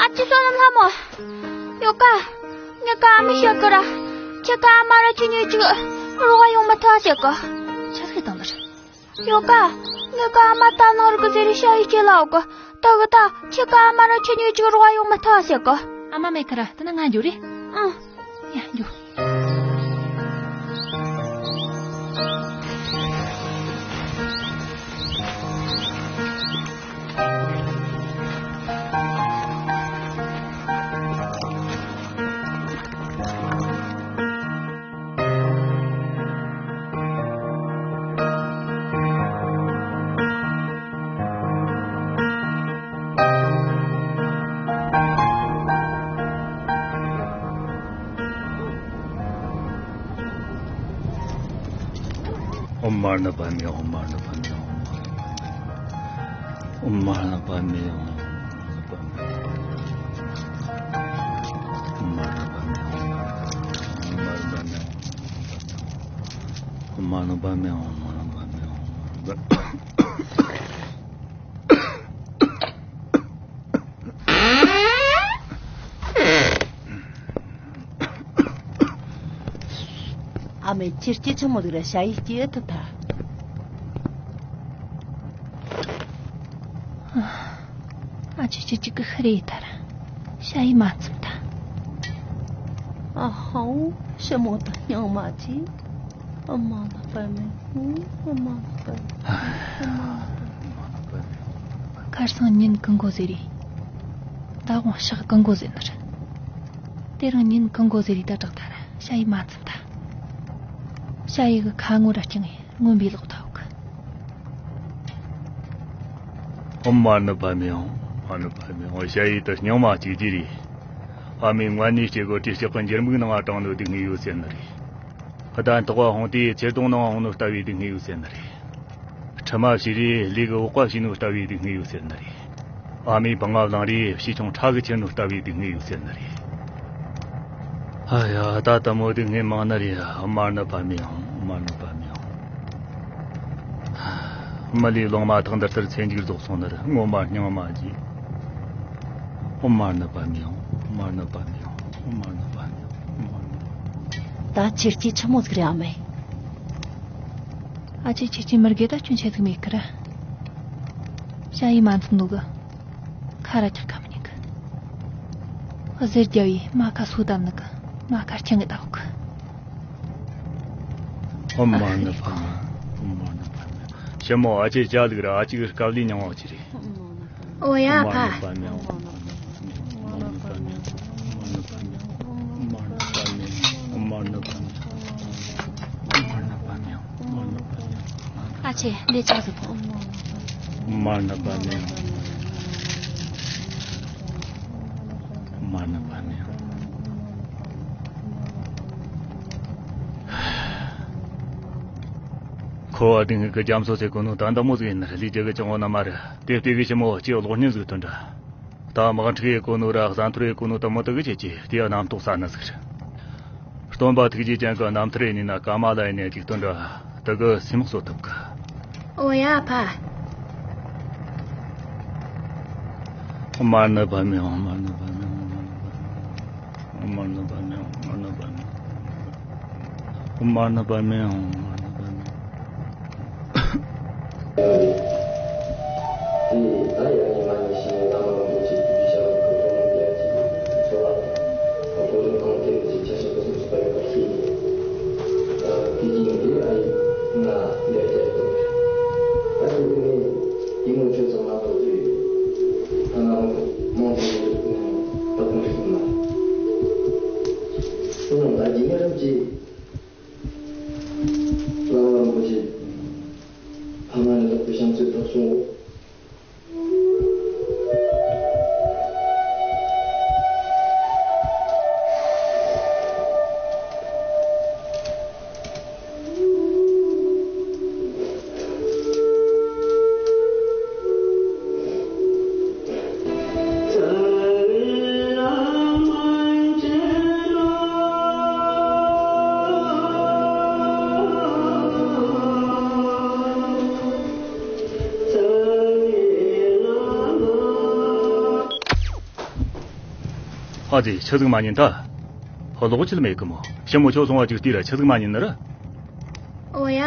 ཨ་ཅེ་བསོད་ནམས་ལྷ་མོ། ཡོ་ཀ། ངས་ཀ་མི་བཤད་གི་ར། ཁྱེད་ཀ་ཨ་མ་ར་ཁྱེད་གཉིས་ཅིག་རོགས་ཡོང་མ་ཐུབ་བཤད་གི། ཆ་ཚིག་དང་ལ། ཡོ་ཀ། ངས་ཀ་ཨ་མ་ད་ནོར་གི་ཟེར་ཤ་ཡི་ཁྱེད་ལ་འོ་གི། ད་གི་ད་ཁྱེད་ཀ་ཨ་མ་ར་ཁྱེད་གཉིས་ཅིག་རོགས་ཡོང་མ་ཐུབ་བཤད་གི། ཨ་མ་མེད་ཁ་ར་དེ་ན་ང་འགྱོ་རེ། ཨང་། ཡ་འགྱོ། མ་ཎི་པདྨེ་ཧཱུྃ། མ་ཎི་པདྨེ་ཧཱུྃ། མ་ཎི་པདྨེ་ཧཱུྃ། མ་ཎི་པདྨེ་ཧཱུྃ། མ་ཎི་པདྨེ་ཧཱུྃ། མ་ཎི་པདྨེ་ཧཱུྃ། ཨ་མའི་ཁྱི་སྐྱིད་ཆི་མོ་ཟིག་ར་ཞ་ཡི་སྐྱིད་ཐུབ་ཐལ། ཨ་ཅེ་ཅེ་ཅིག་གི་ཤི་རེ་ཡི་ཐལ། ཞ་ཡི་མ་ཚིམ་ཐལ། ཨ་ཧོ། ཞི་མོ་དང་སྙིང་མ་ཅིག་ཨ་མ་ལ་པདྨེ་ཧཱུྃ། ཨ་མ་ལ་པདྨེ་ཧཱུྃ། ཨ་མ་ལ་པདྨེ་ཧཱུྃ། ཁར་སང་ཉིན་གང་གོ་ཟེར་རེད། ད་དགོང་ཞག་གང་གོ་ཟེར་ནི་རེད། དེ་རིང་ཉིན་གང་གོ་ཟེར་རེད། ད་དྲག་ཐལ། ཞ་ཡི་མ་ཚིམ་ཐལ། ཞ་ཡི་གི་ཁ་ངོ་ར་རྐྱང་ངེ་མངོན་པའི་ལོག་ཐལ་གི། ཨོཾ་མ་ཎི་པདྨེ་ཧཱུྃ། མ་ཎི་པདྨེ་ཧཱུྃ། ཞ་ཡི་དུ་སྙིང་མ་གཅིག་གྱིས་རེད། ཨ་མའི་མངལ་ནས་སྐྱེ་དགོས་དྲིས་སྐྱག་གི་འགྱུར་མིག་ནང་ང་དྲངས་ནོ་སྡུག་བསྔལ་ཡོད་ཟེར་ནི་རེད། གདན་ཐོག་ག་ཧོང་དེའི་ཚེར་དུང་ནང་ང་ཧོང་ནོ་ལྟ་བུའི་སྡུག་བསྔལ་ཡོད་ཟེར་ནི་རེད། ཁྲི་མ་ཕྱི་རེ་ལས་གི་འོག་པ་ཕྱི་ནོ་ལྟ་བུའི་སྡུག་བསྔལ་ཡོད་ཟེར་ནི་རེད། ཨ་མའི་བུ་ང་བླངས་རེ་ཕྱི་ཆུང་ཁྲ་གི་ཁྱེར་ནོ་ལྟ་བུའི་སྡུག་བསྔལ་ཡོད་ཟེར་ནི་རེད། ཨ་ཡ། ད་ལྟ་མོ་སྡུག་བསྔལ་མང་ནི་རེད། ཨོཾ་མ་ཎི་པདྨེ་ཧཱུྃ། ཨོཾ་མ་ཎི་པདྨེ་ཧཱུྃ། མི་ལུས་ལོང་མ་ཐག་འདི་ལྟར་ཚེ་མཇུག་རྫོགས་སོང་ནི་རེད། ངོ་མ་སྙིང་མ་རྗེ། ཨོཾ་མ་ཎི་པདྨེ་ཧཱུྃ། ཨོཾ་མ་ཎི་པདྨེ་ཧཱུྃ། ཨོཾ་མ་ཎི་པདྨེ་ཧཱུྃ། ཨོཾ་མ་ཎི་པདྨེ་ཧཱུྃ། ད་ཁྱི་སྐྱིད་ཆི་མོ་ཟིག་རེད། ཨ་མའི། ཨ་ཅེ་ཁྱི་སྐྱིད་མི་དགེ་ད་སྐྱོན་ཆེ་ཟིག་མེད་གི་ར། ཞ་ཡི་མ་ཚིམ་ནོ་གི། ཁ་ར་ཁྱག་ཁ་མི་ཉན་གི། ཟེར་རྒྱ་བའི་མ་ཁ་སོ་བཏབ་ནི་གི། མ་ཁ་རྐྱང་གི་བཏབ་གི། ཨོཾ་མ་ཎི་པདྨེ། ཨོཾ་མ་ཎི་པདྨེ། ཞི་མོ། ཨ་ཅེ་ཇ་ལུག་ར། ཨ་ཅེ་གི་སྐབས་ལས་མྱང་བ་ཅི་རེད། ཨོ་ཡ་ཕ། ཨ་ཅེ་འདི་ཅག་ཟིག་ཐོངས། མ་ཎི་པདྨེ། མ་ཎི་པདྨེ། ཁོ་བ་དེ་ངེད་ཀྱི་རྒྱ་མཚོ་ཟེར་གོ་ནོ་ད་འདི་མོ་ཟིག་ཡིན་ནི་རེད། ལས་རྒྱུ་གི་ཅང་བོ་ན་མ་རེད། དེ་ལྟོས་གི་ཞི་མོ་ཅི་གློག་བརྙན་ཟིག་ཐོན་འདྲ། ད་དམག་འཁྲུག་ཡེ་གོ་ནོ་ར་ཟ་འཐོར་ཡེ་གོ་ནོ་དུ་མོ་དུ་གི་ཆེ་ཆེ་དེ་ཡ་རྣམ་རྟོག་ཟ་ནི་ཟིག་རེད། སྟོན་པ་ཐུགས་རྗེ་ཅན་གྱི་རྣམ་ཐར་ཡིན་ན་ཀ་མ་ལ་ཡིན་ན་ཅིག་སྟོན་འདྲ། དུ་གི་སེམས་གསོ་ཐུབ་གི། ཨོ་ཡ་ཕ། མ་ཎི་པདྨེ་ཧཱུྃ། མ་ཎི་པདྨེ་ཧཱུྃ། མ་ཎི་པདྨེ་ཧཱུྃ། མ་ཎི་པདྨེ་ཧཱུྃ། མ་ཎི་པདྨེ་ཧཱུྃ། མ་ཎི་པདྨེ་ཧཱུྃ། མ་ཎི་པདྨེ་ཧཱུྃ། དེ་ད་ཡང་ཉི་མ་ཉི་ཤུ་ནས་བླ་མ་རིན་པོ་ཆེ་གི་ཞབས་ཀྱི་ཐོག་ནས་བསྐྱར་གྱི་འཚོ་བ་དང་། ཐོག་རིམ་ཨང་ཀི་རེ་ཅིག་ཆ་ཤས་པོ་ཚོ་ཚུགས་པ་ཡོད་པ་ཤེས་ནས། དེ་རྗེས་ནས་དེ་ཨ་ཡིན་ང་ལས་བྱ་ཡོད། ད་དེ་དུས་ངས་དེ་ངོ་ཆོད་ཙམ་མ་གཏོགས་དུས་ད་ང་རང་མང་ཆེ་བ་ནས་ད་དུང་རེད་སོང་ན། དེ་རྣམས་ད་རྗེས་ནས་རིམ་གྱིས་བླ་མ་རིན་པོ་ཆེ་ཕ་མ་ནས་ལོག་པའི་བྱམས་བརྩེ་དག་བྱུང་། ཨ་ཙི། ཆི་ཟིག་མ་ཉན་ད། ཧོ། ལོག་ཅི་ལ་མེད་གི་མོ། ཞི་མོ་ཁྱོད་སོང་བ་ཅིག་ལྟོས་ར། ཆི་ཟིག་མ་ཉན་ནི་ར། ཨོ་ཡ།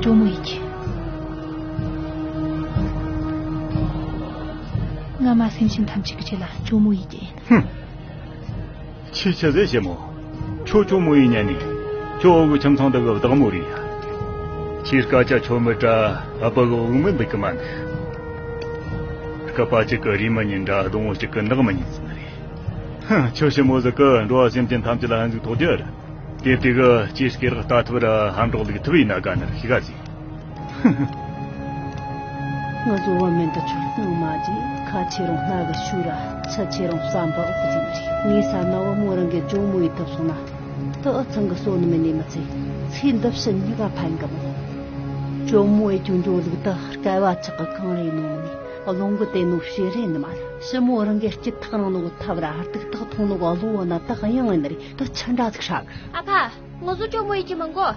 ཇོ་མོ་ཡིན་གྱི། ང་མ་སེམས་ཅན་ཐམས་ཅད་ཀྱི་ཆེད་ལ་ཇོ་མོ་ཡིན་གྱི་ཡིན། ཧུམ། ཁྱོད་ཆི་ཟེར་ཞི་མོ། ཁྱོད་ཇོ་མོ་ཡིན་ཉན་ནི། ཁྱོད་འུ་གི་ཁྱིམ་ཚང་འདི་གི་བདག་མོ་རེད་ཡ། ཁྱོས་སྐད་ཆ་ཆོ་མི་དྲ། ཨ་ཕ་གི་འུ་མི་འདུག་གི་མ་འདུག། སྐུད་པ་གཅིག་གི་རུས་མི་ཉན་དྲ། སྡོང་བོ་གཅིག་གི་ནགས་མི་ཉན་ཟེར་ནི་རེད། ཧུམ། ཁྱོད་ཞི་མོ་ཟིག་གི་འགྲོ་བ་སེམས་ཅན་ཐམས་ཅད་ལ་ཧན་ཟིག་ཐོགས་རྒྱུ་རེད། དེ་དུས་གི་ཁྱོས་སྐེ་རགས་ལྟ་ཐུབ་ར་ཧམ་འགྲོགས་ལུག་ཐུབ་ཡིན་ན་དགའ་ནི་རེད། ཤི་ག་ཟིག། ང་ཚོ་བུད་མེད་འདི་ཚོ་སྣང་མ་བརྗེད། ཁ་ཆེ་རུང་སྣ་གི་ཤུགས་ར། ཚུལ་ཆེ་རུང་བསམ་པ་འོག་གི་ཟིན་རེད། ངས་བསམ་ན་བུ་མོ་རང་གི་ཇོ་མོ་ཡི་ཐུབ་སོང་ན། དེ་ཨུ་ཚང་གི་སོ་ནི་མི་ནས་མི་ཚེ། ཚེ་འདི་ཕྱི་གཉིས་ཀ་ཕན་གི་མོ། ཇོ་མོ་ཡི་ཅུང་ཇོ་ལུགས་དེ་སྐལ་བ་ཆགས་གི་གང་རེད་ནོ་ནི། རླུང་གི་དེ་ནོ་ཕྱི་རེད་ནི་མ་རེད། ཞི་མོ་རང་གི་སྐྱིད་ཐག་རིང་ནོ་གི་ཐབས་ར། སྡུག་ཐག་ཐུང་ནོ་གི་བློ་བོ་ན་དག་ཡང་ཡིན་ནི་རེད། དེ་ཆི་འདྲ་ཟིག་ཧྲ་གི། ཨ་ཕ། ང་ཚོ་ཇོ་མོ་ཡི་གི་མི་མགོ།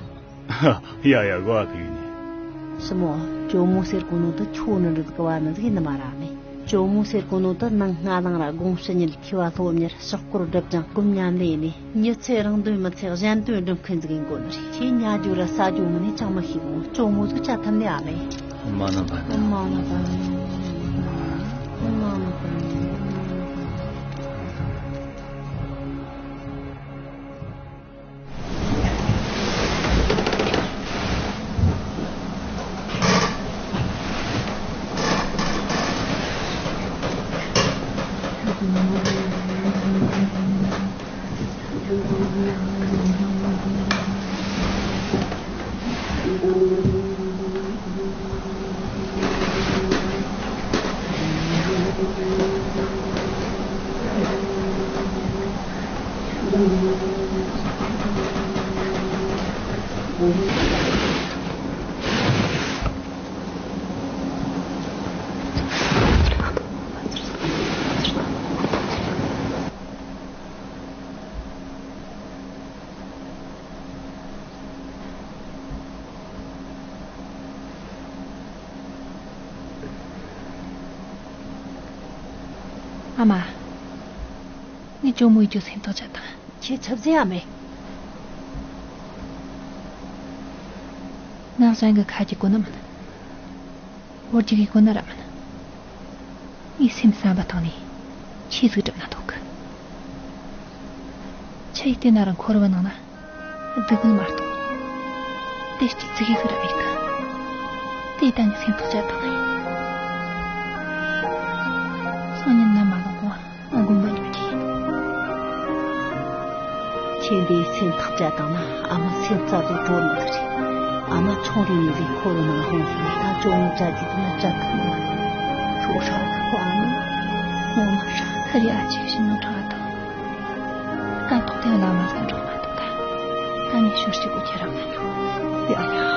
ཡ་ཡ། གོ་གི་ཡིན་ནི། ཞི་མོ། ཇོ་མོ་ཟེར་གོ་ནོ་དེ་ཁྱོད་ནི་འདྲ་གི་བ་ནི་ཟིག་ནི་མ་ར་མེད། ཇོ་མོ་ཟེར་གོ་ནོ་དེ་ནང་སྔ་ལང་ར་དགོང་ཕྱི་ཉལ་ཐོས་པ་སློབ་གཉེར་ཕྱག་སྐོར་སྒྲུབ་ཅིང་སྒོམ་ཉམས་ལེན་ཡིན་ནི། མྱི་ཚེ་རང་དོན་མི་ཚེ་གཞན་དོན་སྒྲུབ་མཁན་ཟིག་ཡིན་དགོ་ནི་རེད། ཁྱེད་ཉལ་རྒྱུ་ར་ཟ་རྒྱུ་མིན་ནི་ཅང་མི་ཤེས་གོ། ཇོ་མོ་ཟིག་བྱ་ཐབས་ནི་ཨ་མེད། མ་ན་པ་ན། མ་ན་པ་ན། མ་ན་པ་ན། ཨ་མ། ངས་ཇོ་མོ་ཡི་ཇོ་སེམས་ཐག་བཅད་དང་། ཁྱེད་ཆབ་ཟིན་ཨ་མེད། ང་གཞན་གི་ཁ་གྱེས་གོ་ནི་མིན། འོ་རྒྱུ་གི་གོ་ན་ར་མིན། ངའི་སེམས་བསམ་པ་བཏང་ནས་ཆི་ཟིག་སྒྲུབ་ན་འདོད་གི། ཆི་ཡིས་བལྟས་ན་ར་འཁོར་བའི་ནང་ན་སྡུག་བསྔལ་མ་གཏོགས་དེ་སྐྱིད་ཙིག་གེ་ཟིག་ར་མེད་གི། དེ་ད་ངའི་སེམས་ཐག་བཅད་བཏང་ནས། སང་ཉིན་ནམ་མ་ལངས་གོང་། ཨ། དགོན་པ་ཉོ་རྒྱུ་ཡིན། ཁྱེད་འདིའི་སེམས་ཐག་བཅད་བཏང་ན་ཨ་མ་སེམས་རྩ་ཟིག་གྲོལ་ནི་ཟིག་རེད། ཨ་མ་ཆུང་དུས་ནས་ཟིག་འཁོར་བའི་ནང་ལྷུང་སོང་། ད་ཇོ་མོ་བཅའ་རྒྱུ་དེ་ནི་བཅའ་ཐུབ་མ་རེད། ཁྱོད་ཧྲ་གི་ཨ་མ། ངོ་མ་ཧྲ་གི་རེད། ཨ་ཅེ་ཞི་མོ་ཁྲ་དང་། སྐབས་ཐོག་དེ་བླ་མ་ཟ་འགྲོ་མ་ཐུབ་ད། ད་ངས་ཞོར་གཅིག་གོ་ཁྱེད་རང་ལ་ཉོ། ཡ་ཡ།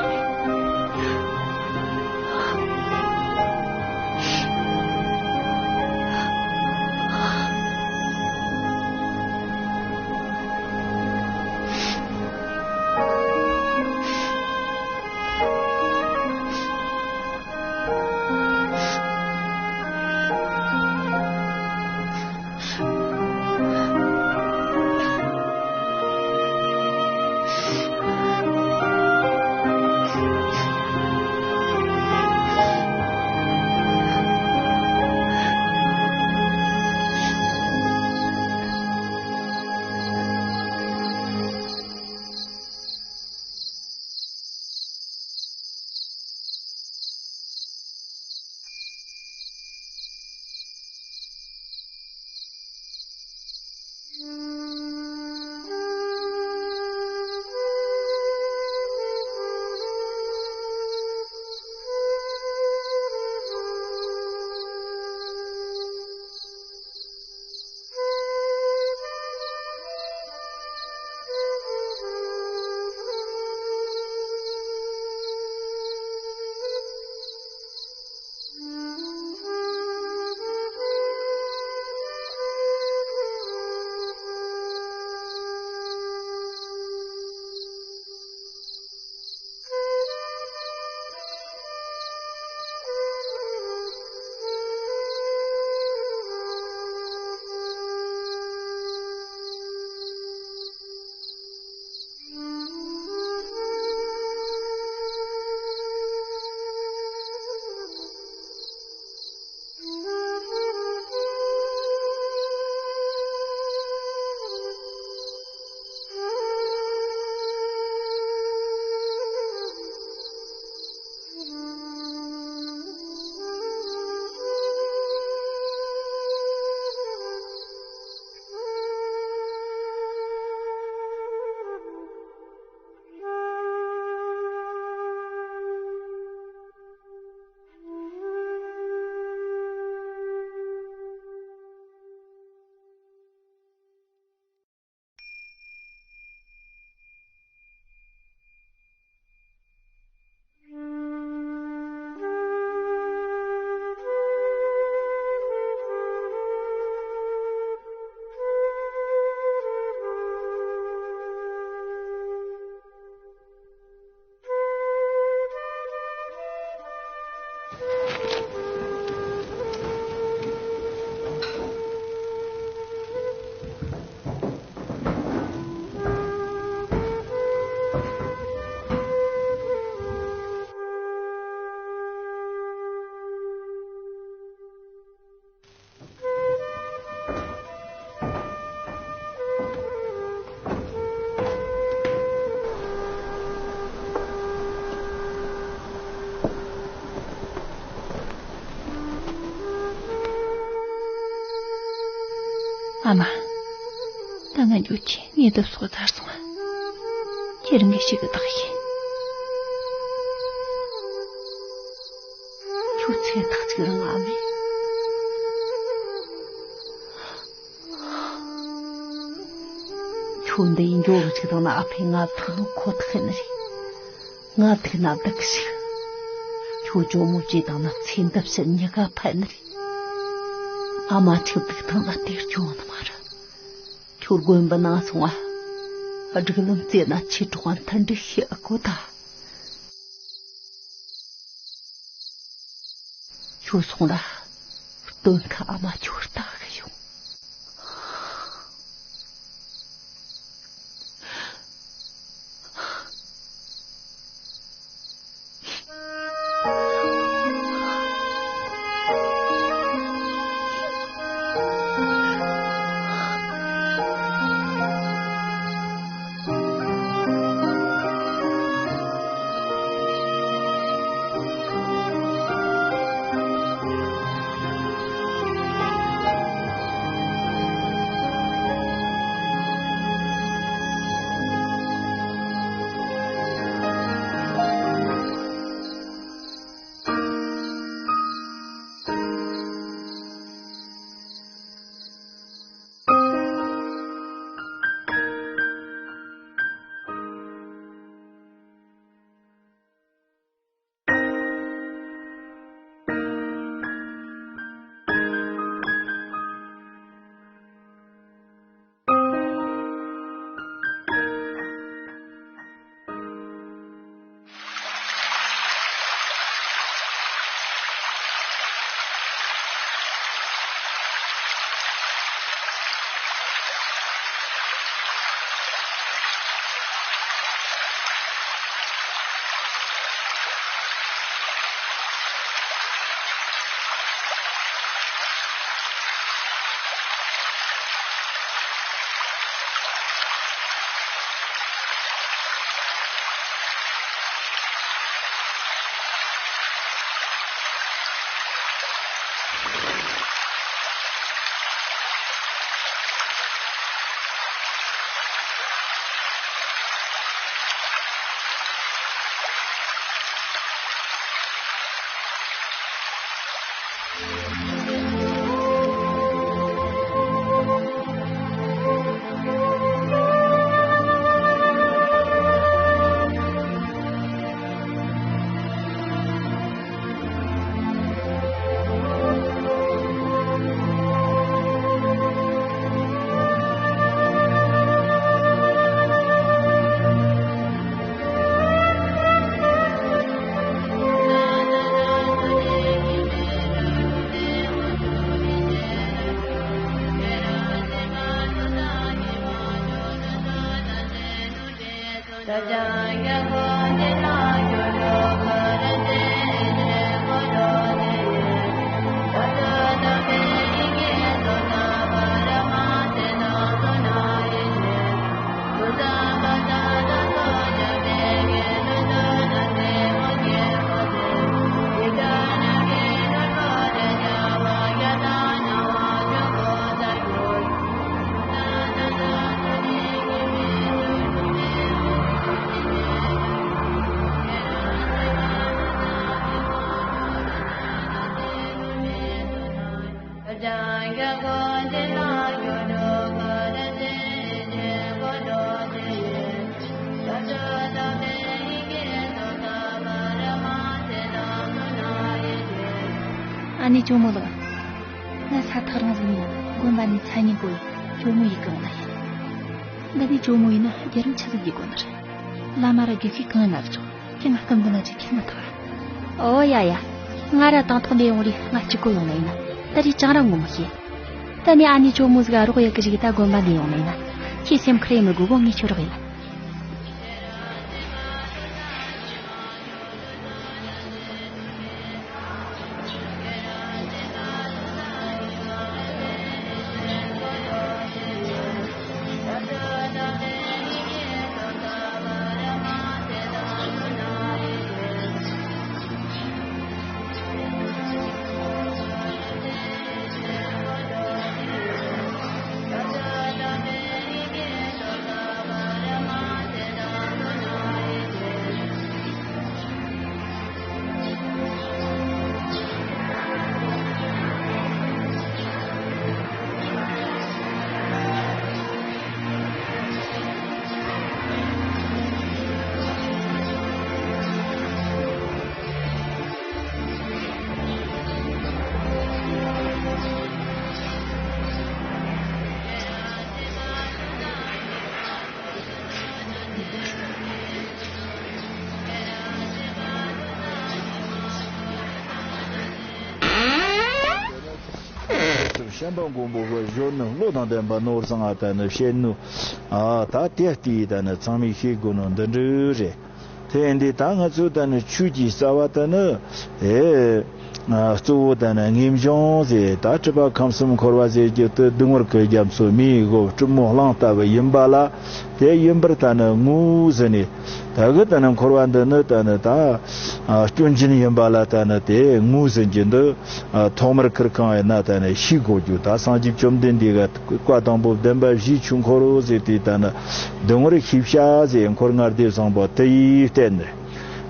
ཨ་མ། ད་ང་འགྱོ་ཆེ་ངའི་དུབ་སོགས་ཚར་སོང་ང་། ཁྱེད་རང་གིས་ཞིག་གི་བདག་ཤེས། ཁྱོད་ཚེ་ཐག་ཅིག་རིང་ཨ་མས། ཁྱོད་འདི་ཡིན་འགྱོ་གི་ཅིག་དང་ན་ཨ་ཕས་ང་ཐུག་ནོ་ཁོ་ཐག་ཡིན་ནི་རེད། ང་ཐུག་ན་བདག་གི་ཞིག་ཁྱོད་ཇོ་མོ་བྱས་དང་ན་ཚེ་འདབ་ཕྱི་མྱི་ག་ཕན་ནི་རེད། ཨ་མ་ཁྲིད་སྡུག་ཐང་ལ་དེར་སྐྱོ་ནི་མ་རེད། ཁྱོད་དགོན་པ་ནང་སོང་ང་། སྒྲིག་ལམ་བརྩད་ན་ཆོས་གྲོགས་མཐུན་སྒྲིག་བྱེད་ཨ་གོ་ད། ཁྱོད་སོང་ལ། སྟོན་ཁ་ཨ་མ་ཁྱོད་ལྟ་གི་ཡོང་། ཨ་ནེ་ཇོ་མོ་ལགས། ང་ས་ཐག་རིང་ཟིག་ནས་དགོན་པ་ནས་མཚན་སྙན་བཀོད་ཡས་ཇོ་མོ་ཡིད་གང་ལ་ཡིན། འདི་ནས་ཇོ་མོ་ཡིན་ན་རྒྱུ་རིན་ཆི་ཟིག་ཡིན་དགོས་ནི་རེད། བླ་མ་ར་དགེ་བཤེས་གང་ཡིན་ན་ར་ཆོག་ཁྱེད་ང་སྐུ་མདུན་ན་ཅིག་ཁྱེར་ན་ཐུབ་ཨ། ཨོ་ཡ་ཡ། ང་ར་དང་ཐོག་འདི་ཡོང་རེས་ང་གཅིག་པོ་ཡོང་ནི་ཡིན་ན། ད་རེས་ཅང་ར་ངོ་མི་ཤེས། ད་ནི་ཨ་ནེ་ཇོ་མོ་ཟིག་རོགས་ཡེད་གི་ཞིག་ད་དགོན་པ་འདི་ཡོང་ནི་ཡིན་ན། ཁྱེད་སེམས་ཁུར་ཡེད་མི་དགོས་གོ་ངས་ཁྱོད་རོགས་ཡེད། བསྟན་པ་མགོན་པོ་གི་གཞོན་ནུ་བློ་དང་ལྡན་པ་ནོར་བཟང་ང་ད་ནི་བཤད་ནུ། ཨ་ད་དེ་ལྟའི་ད་ནི་ཚང་མས་ཤེས་དགོས་ནོ་འདི་འདྲ་རེད། དེ་ཡིན་དུས་ད་ང་ཚོ་ད་ནི་ཆོས་ཀྱི་རྩ་བ་ད་ནི་ཨེ་གཙོ་བོ་ད་ནི་ངེས་འབྱུང་ཟེར། ད་སྲིད་པ་ཁམས་གསུམ་འཁོར་བ་ཟེར་རྒྱུ་དེ་སྡུག་བསྔལ་གྱི་རྒྱ་མཚོ་མེའི་སྒོ་གྲུབ་མོ་གླང་ལྟ་བུ་ཡིན་པ་ལ། དེ་ཡིན་པར་ད་ནི་ངོས་ཟིན་ནས། ད་གི་ད་ནི་འཁོར་བ་འདི་ནི་ད་ནི་ད་ཨ་སྐྱོན་ཅན་ཡིན་པ་ལ་ད་ནི་དེ་ངོས་ཟིན་རྒྱུ་འདི་ཨ་ཐོག་མར་ཁིར་གང་ཡིན་ན་ད་ནི་ཤེས་དགོས་རྒྱུ། ད་སངས་རྒྱས་བཅོམ་ལྡན་འདས་ཀྱི་བཀའ་དང་པོ་བདེན་པ་བཞིའི་ཆོས་འཁོར་ཟེར་དུས་ད་ནི་སྡུག་བསྔལ་ཤེས་བྱ་ཟེར། འཁོར་ལྔ་སྡེ་བཟང་པོ་དེ་ཡི་སྟེང་ནས།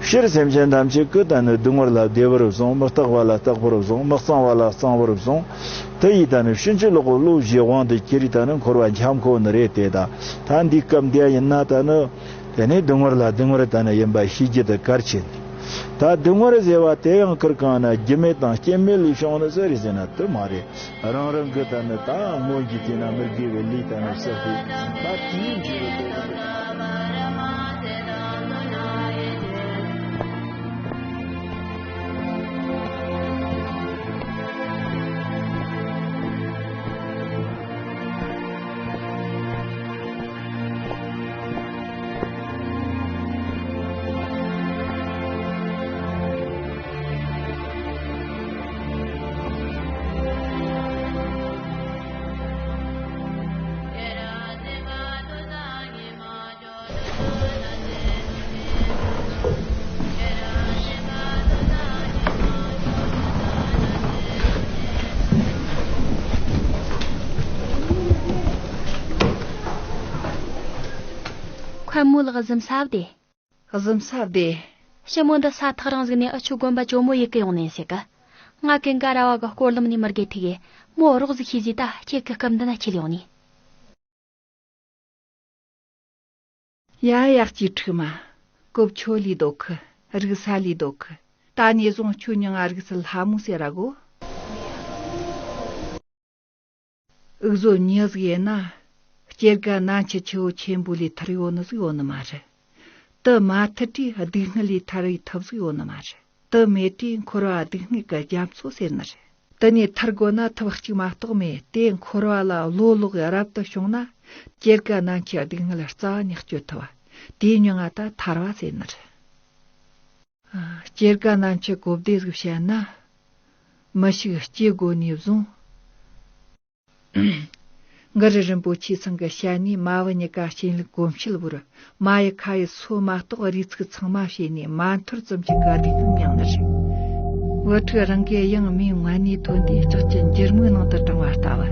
སྤྱིར་སེམས་ཅན་ཐམས་ཅད་ཀྱི་ད་ནི་སྡུག་བསྔལ་ལ་བདེ་བར་བཟུང་། མི་རྟག་པ་ལ་རྟག་པར་བཟུང་། མི་གཙང་བ་ལ་གཙང་བར་བཟུང་། དེ་ཡིས་ད་ནི་ཕྱིན་ཅི་ལོག་གི་བློ་བཞི་དབང་དུ་བསྒྱུར་རིས་ད་ནི་འཁོར་བ་འཁྱམ་ཁོ་ནི་རེད་དེ། ད་ད་འདི་སྐབས་འདི་ཡིན་ན་ད་ནི་དེ་ནས་སྡུག་བསྔལ་ལ་སྡུག་བསྔལ་ད་ནི་ཡིན་པ་ཤེས་རྒྱུ་དེ་གལ་ཆེ་ནི། ད་སྡུག་བསྔལ་ཟེར་བ་དེ་ཡང་ཁིར་གང་ན་རྒྱུ་མེད་དང་རྐྱེན་མེད་ལས་བྱུང་ནི་ཟེར་རེད་ཟེར་ན་དེ་མ་རེད། རང་རང་གི་ད་ནི་ད་སྔོན་གྱི་དེ་ན་མི་དགེ་བའི་ལས་ད་ནི་བསགས་ཏེ་ད་དེའི་འབྲས་བུ་དེ་རེད། ཁོ་མོ་ལགས་གཟིམ་ས་བདེ། གཟིམ་ས་བདེ། ཞི་མོ་འདི་ས་ཐག་རིང་ཟིག་ནས་ཨ་ཆུ་དགོན་པ་ཇོ་མོ་ཡི་གི་ཡོང་ནས་ཟེར་གི། ང་ཀུན་དགའ་ར་བ་གི་སྐོར་ལམ་ནས་མི་དགེ་ཐིག་གི། མོ་རོགས་ཟིག་ཤེས་ཟིག་ད་ཁྱེད་ཀྱི་སྐབས་འདི་ན་ཁྱེར་ཡོང་ནས། ཡ་ཡག་ཅིག་ཁྲིག་མ། གོབ་ཆོ་ལི་དོ་ཁི། རིག་ས་ལི་དོ་ཁི། ད་ནས་བཟུང་ཁྱོད་མྱིང་ང་རིག་ས་ལྷ་མོ་ཟེར་ར་གོ། འུ་ཟོ་མྱི་ཟིག་ཡིན་ན། སྐྱེ་རྒ་ན་འཆི་ཆུ་བོ་ཆེན་པོ་ལས་ཐར་ཡོད་ནི་ཟིག་ཡོད་ནི་མ་རེད། དེ་མ་ཐར་དུས་སྡུག་བསྔལ་ལས་ཐར་བའི་ཐབས་ཟིག་ཡོད་ནི་མ་རེད། དེ་མེད་དུས་འཁོར་བ་སྡུག་བསྔལ་གྱི་རྒྱ་མཚོ་ཟེར་ནི་རེད། དེ་ནས་ཐར་དགོས་ན་ཐབས་གཅིག་མ་གཏོགས་མེད། དེ་འཁོར་བ་ལ་བློ་ལོག་རབ་ཏུ་བྱུང་ན། སྐྱེ་རྒ་ན་འཆིའི་སྡུག་བསྔལ་རྩ་བ་ནས་གཅོད་ཐུབ་པ། དེའི་མྱིང་ང་ད་ཐར་བ་ཟེར་ནི་རེད། སྐྱེ་རྒ་ན་འཆི་གོ་བདེ་ཟིག་བཤད་ན། མི་ཞིག་སྐྱེ་དགོས་ནས་བཟུང་། གུ་རུ་རིན་པོ་ཆེ་ཚང་གི་ཞལ་ནས་མ་བུ་གཉིས་ཀ་སྐྱེ་ལུགས་གོམས་ཤུལ་བུར། མ་ཡི་ཁ་ཡི་སོ་མ་གཏོགས་རུས་ཚིགས་ཚང་མ་བྱས་ནས་མ་འཐོར་ཙམ་གྱི་དགའ་སྡུག་མྱངས་ནི་རེད། བུ་ཕྲུག་རང་གི་ཡང་མིའི་ངན་ནས་ཐོན་ཏེ་ལྕགས་ཀྱི་འགྱུར་མིག་ནང་དུ་དྲངས་པ་ལྟ་བུ།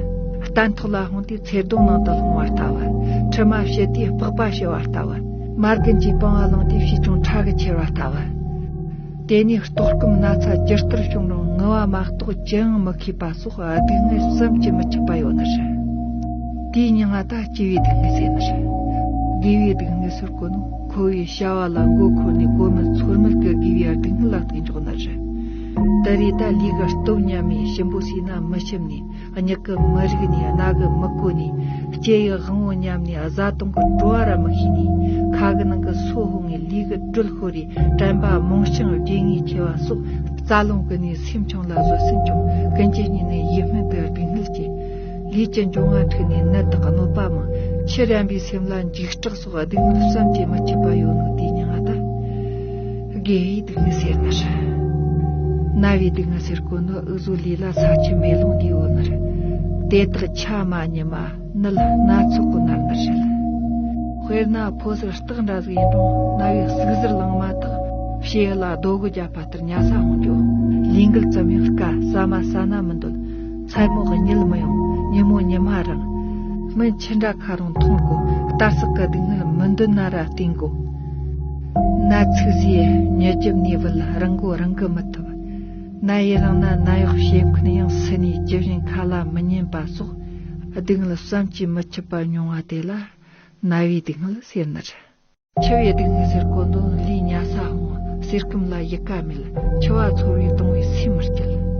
སྟན་ཐོག་ལ་ལྷུང་དུས་ཚེར་སྡོང་ནང་དུ་ལྷུང་བ་ལྟ་བུ། ཁྲི་མ་བྱི་དུས་སྤགས་པ་བྱི་བ་ལྟ་བུ། མ་རྒན་གྱིས་པང་བ་བླངས་དུས་བྱིས་ཆུང་ཁྲ་གིས་ཁྱེར་བ་ལྟ་བུ། དེ་ནས་ལྟོགས་སྐོམ་ན་ཚ་ཇི་ལྟར་བྱུང་རུང་ངུ་བ་མ་གཏོགས་ཅི་ཡང་མི་ཤེས་པ་སོགས་སྡུག་བསྔལ་བསམ་གྱིས་མི་ཁྱབ་པ་ཡོད་ནི་རེད། དེའི་མྱིང་ང་ད་སྐྱེ་བའི་སྡུག་བསྔལ་ཟེར་ནི་རེད། རྒས་པའི་སྡུག་བསྔལ་ཟེར་གོ་ནོ་ཁོ་བོའི་བྱ་བ་ལ་མགོ་འཁོར་ནས་གོ་མེད་ཚོར་མེད་ཀྱི་རྒས་པའི་སྡུག་བསྔལ་ལ་གཏུག་འཇོག་ནི་རེད། ད་རེས་ད་ལུས་ཀྱི་སྟོབས་ཉམས་ནས་ཞིམ་པོ་ཟོས་ན་མི་ཞིམ་ནས། མྱིག་གིས་མི་རིག་ནས། རྣ་གིས་མི་གོ་ནས། ལྕེ་ཡི་དབང་པོ་ཉམས་ནས་བཟའ་བཏུང་གི་བྲོ་བ་ར་མི་ཤེས་ནས། ཁ་གི་ནང་གི་སོ་ཕོངས་ནས། ལུས་གི་དྲོད་ཤོར་རེ། དྲན་པ་རྨོངས་ཤིང་རྒས་ངན་ཆེ་བ་སོགས། རྩ་རླུང་གི་ནས་སེམས་ཆུང་ལ་བཟོད་སེམས་ཆུང་། ཀུན་གྱི་སྙིང་ནས་ཡིད་སྨོན་པའི་སྡུག་བསྔལ་སྐྱེ། ལུས་ཀྱི་འབྱུང་བ་འཁྲུགས་ནས་ནད་དང་གནོད་པ་མང་། ཆུ་རན་པའི་སེམས་ལ་འཇིགས་སྐྲག་སོགས་སྡུག་བསྔལ་བསམ་གྱིས་མི་ཁྱབ་པ་ཡོད་ནོ་དེའི་མྱིང་ང་ད། རྒས་པའི་སྡུག་བསྔལ་ཟེར་ནི་རེད། ན་བའི་སྡུག་བསྔལ་ཟེར་གོ་ནོ་འུ་ཟོ་ལུས་ལ་ས་ཆུ་མེ་རླུང་འདི་ཡོད་ནི་རེད། དེ་དག་ཆ་མ་ཉི་མ་ནད་སྣ་ཚོགས་ཀྱིས་མནར་ནི་རེད། དཔེར་ན་ཕོ་གསར་སྟག་འདྲ་ཟིག་ཡིན་རུང་ན་བའི་ཟུག་གཟེར་ལངས་མ་ཐག་ཕྱི་ཡུལ་ལ་རྡོ་གི་རྒྱབ་པ་ལྟར་ཉལ་ས་འོང་རྒྱུ། ལུས་འགུལ་ཙམ་ཡང་དཀའ། ཟ་མ་ཟ་ན་མི་འདོད། མཚན་མོ་གཉིད་མི་ཡོང་། ཉིན་མོ་ཉི་མ་རང་། སྨན་ཆུ་འདྲ་ཁ་རོང་འཐུང་དགོས། གཏར་སྲེག་གི་སྡུག་བསྔལ་མི་འདོད་ན་ར་བསྟེན་དགོས། ན་ཚིགས་སུ་མྱི་རྒྱབ་ནས་བུད། རང་མགོ་རང་གིས་མི་ཐུབ། ན་ཡུན་རིང་ན་ནད་གཡོག་བྱེད་མཁན་ཡང་སུན་ནས་ཇི་བཞིན་ཁ་ལ་མི་ཉན་པ་སོགས་སྡུག་བསྔལ་བསམ་གྱིས་མི་ཁྱབ་པ་མྱོང་བ་དེ་ལ་ན་བའི་སྡུག་བསྔལ་ཟེར་ནི་རེད། འཆི་བའི་སྡུག་བསྔལ་ཟེར་གོ་ནོ་ལུས་ཉལ་ས་འོང་། ཟས་སྐོམ་ལ་ཡི་ག་མེད། འཆི་བ་ཚོར་བས་གདུང་བས་སེམས་མི་སྐྱིད།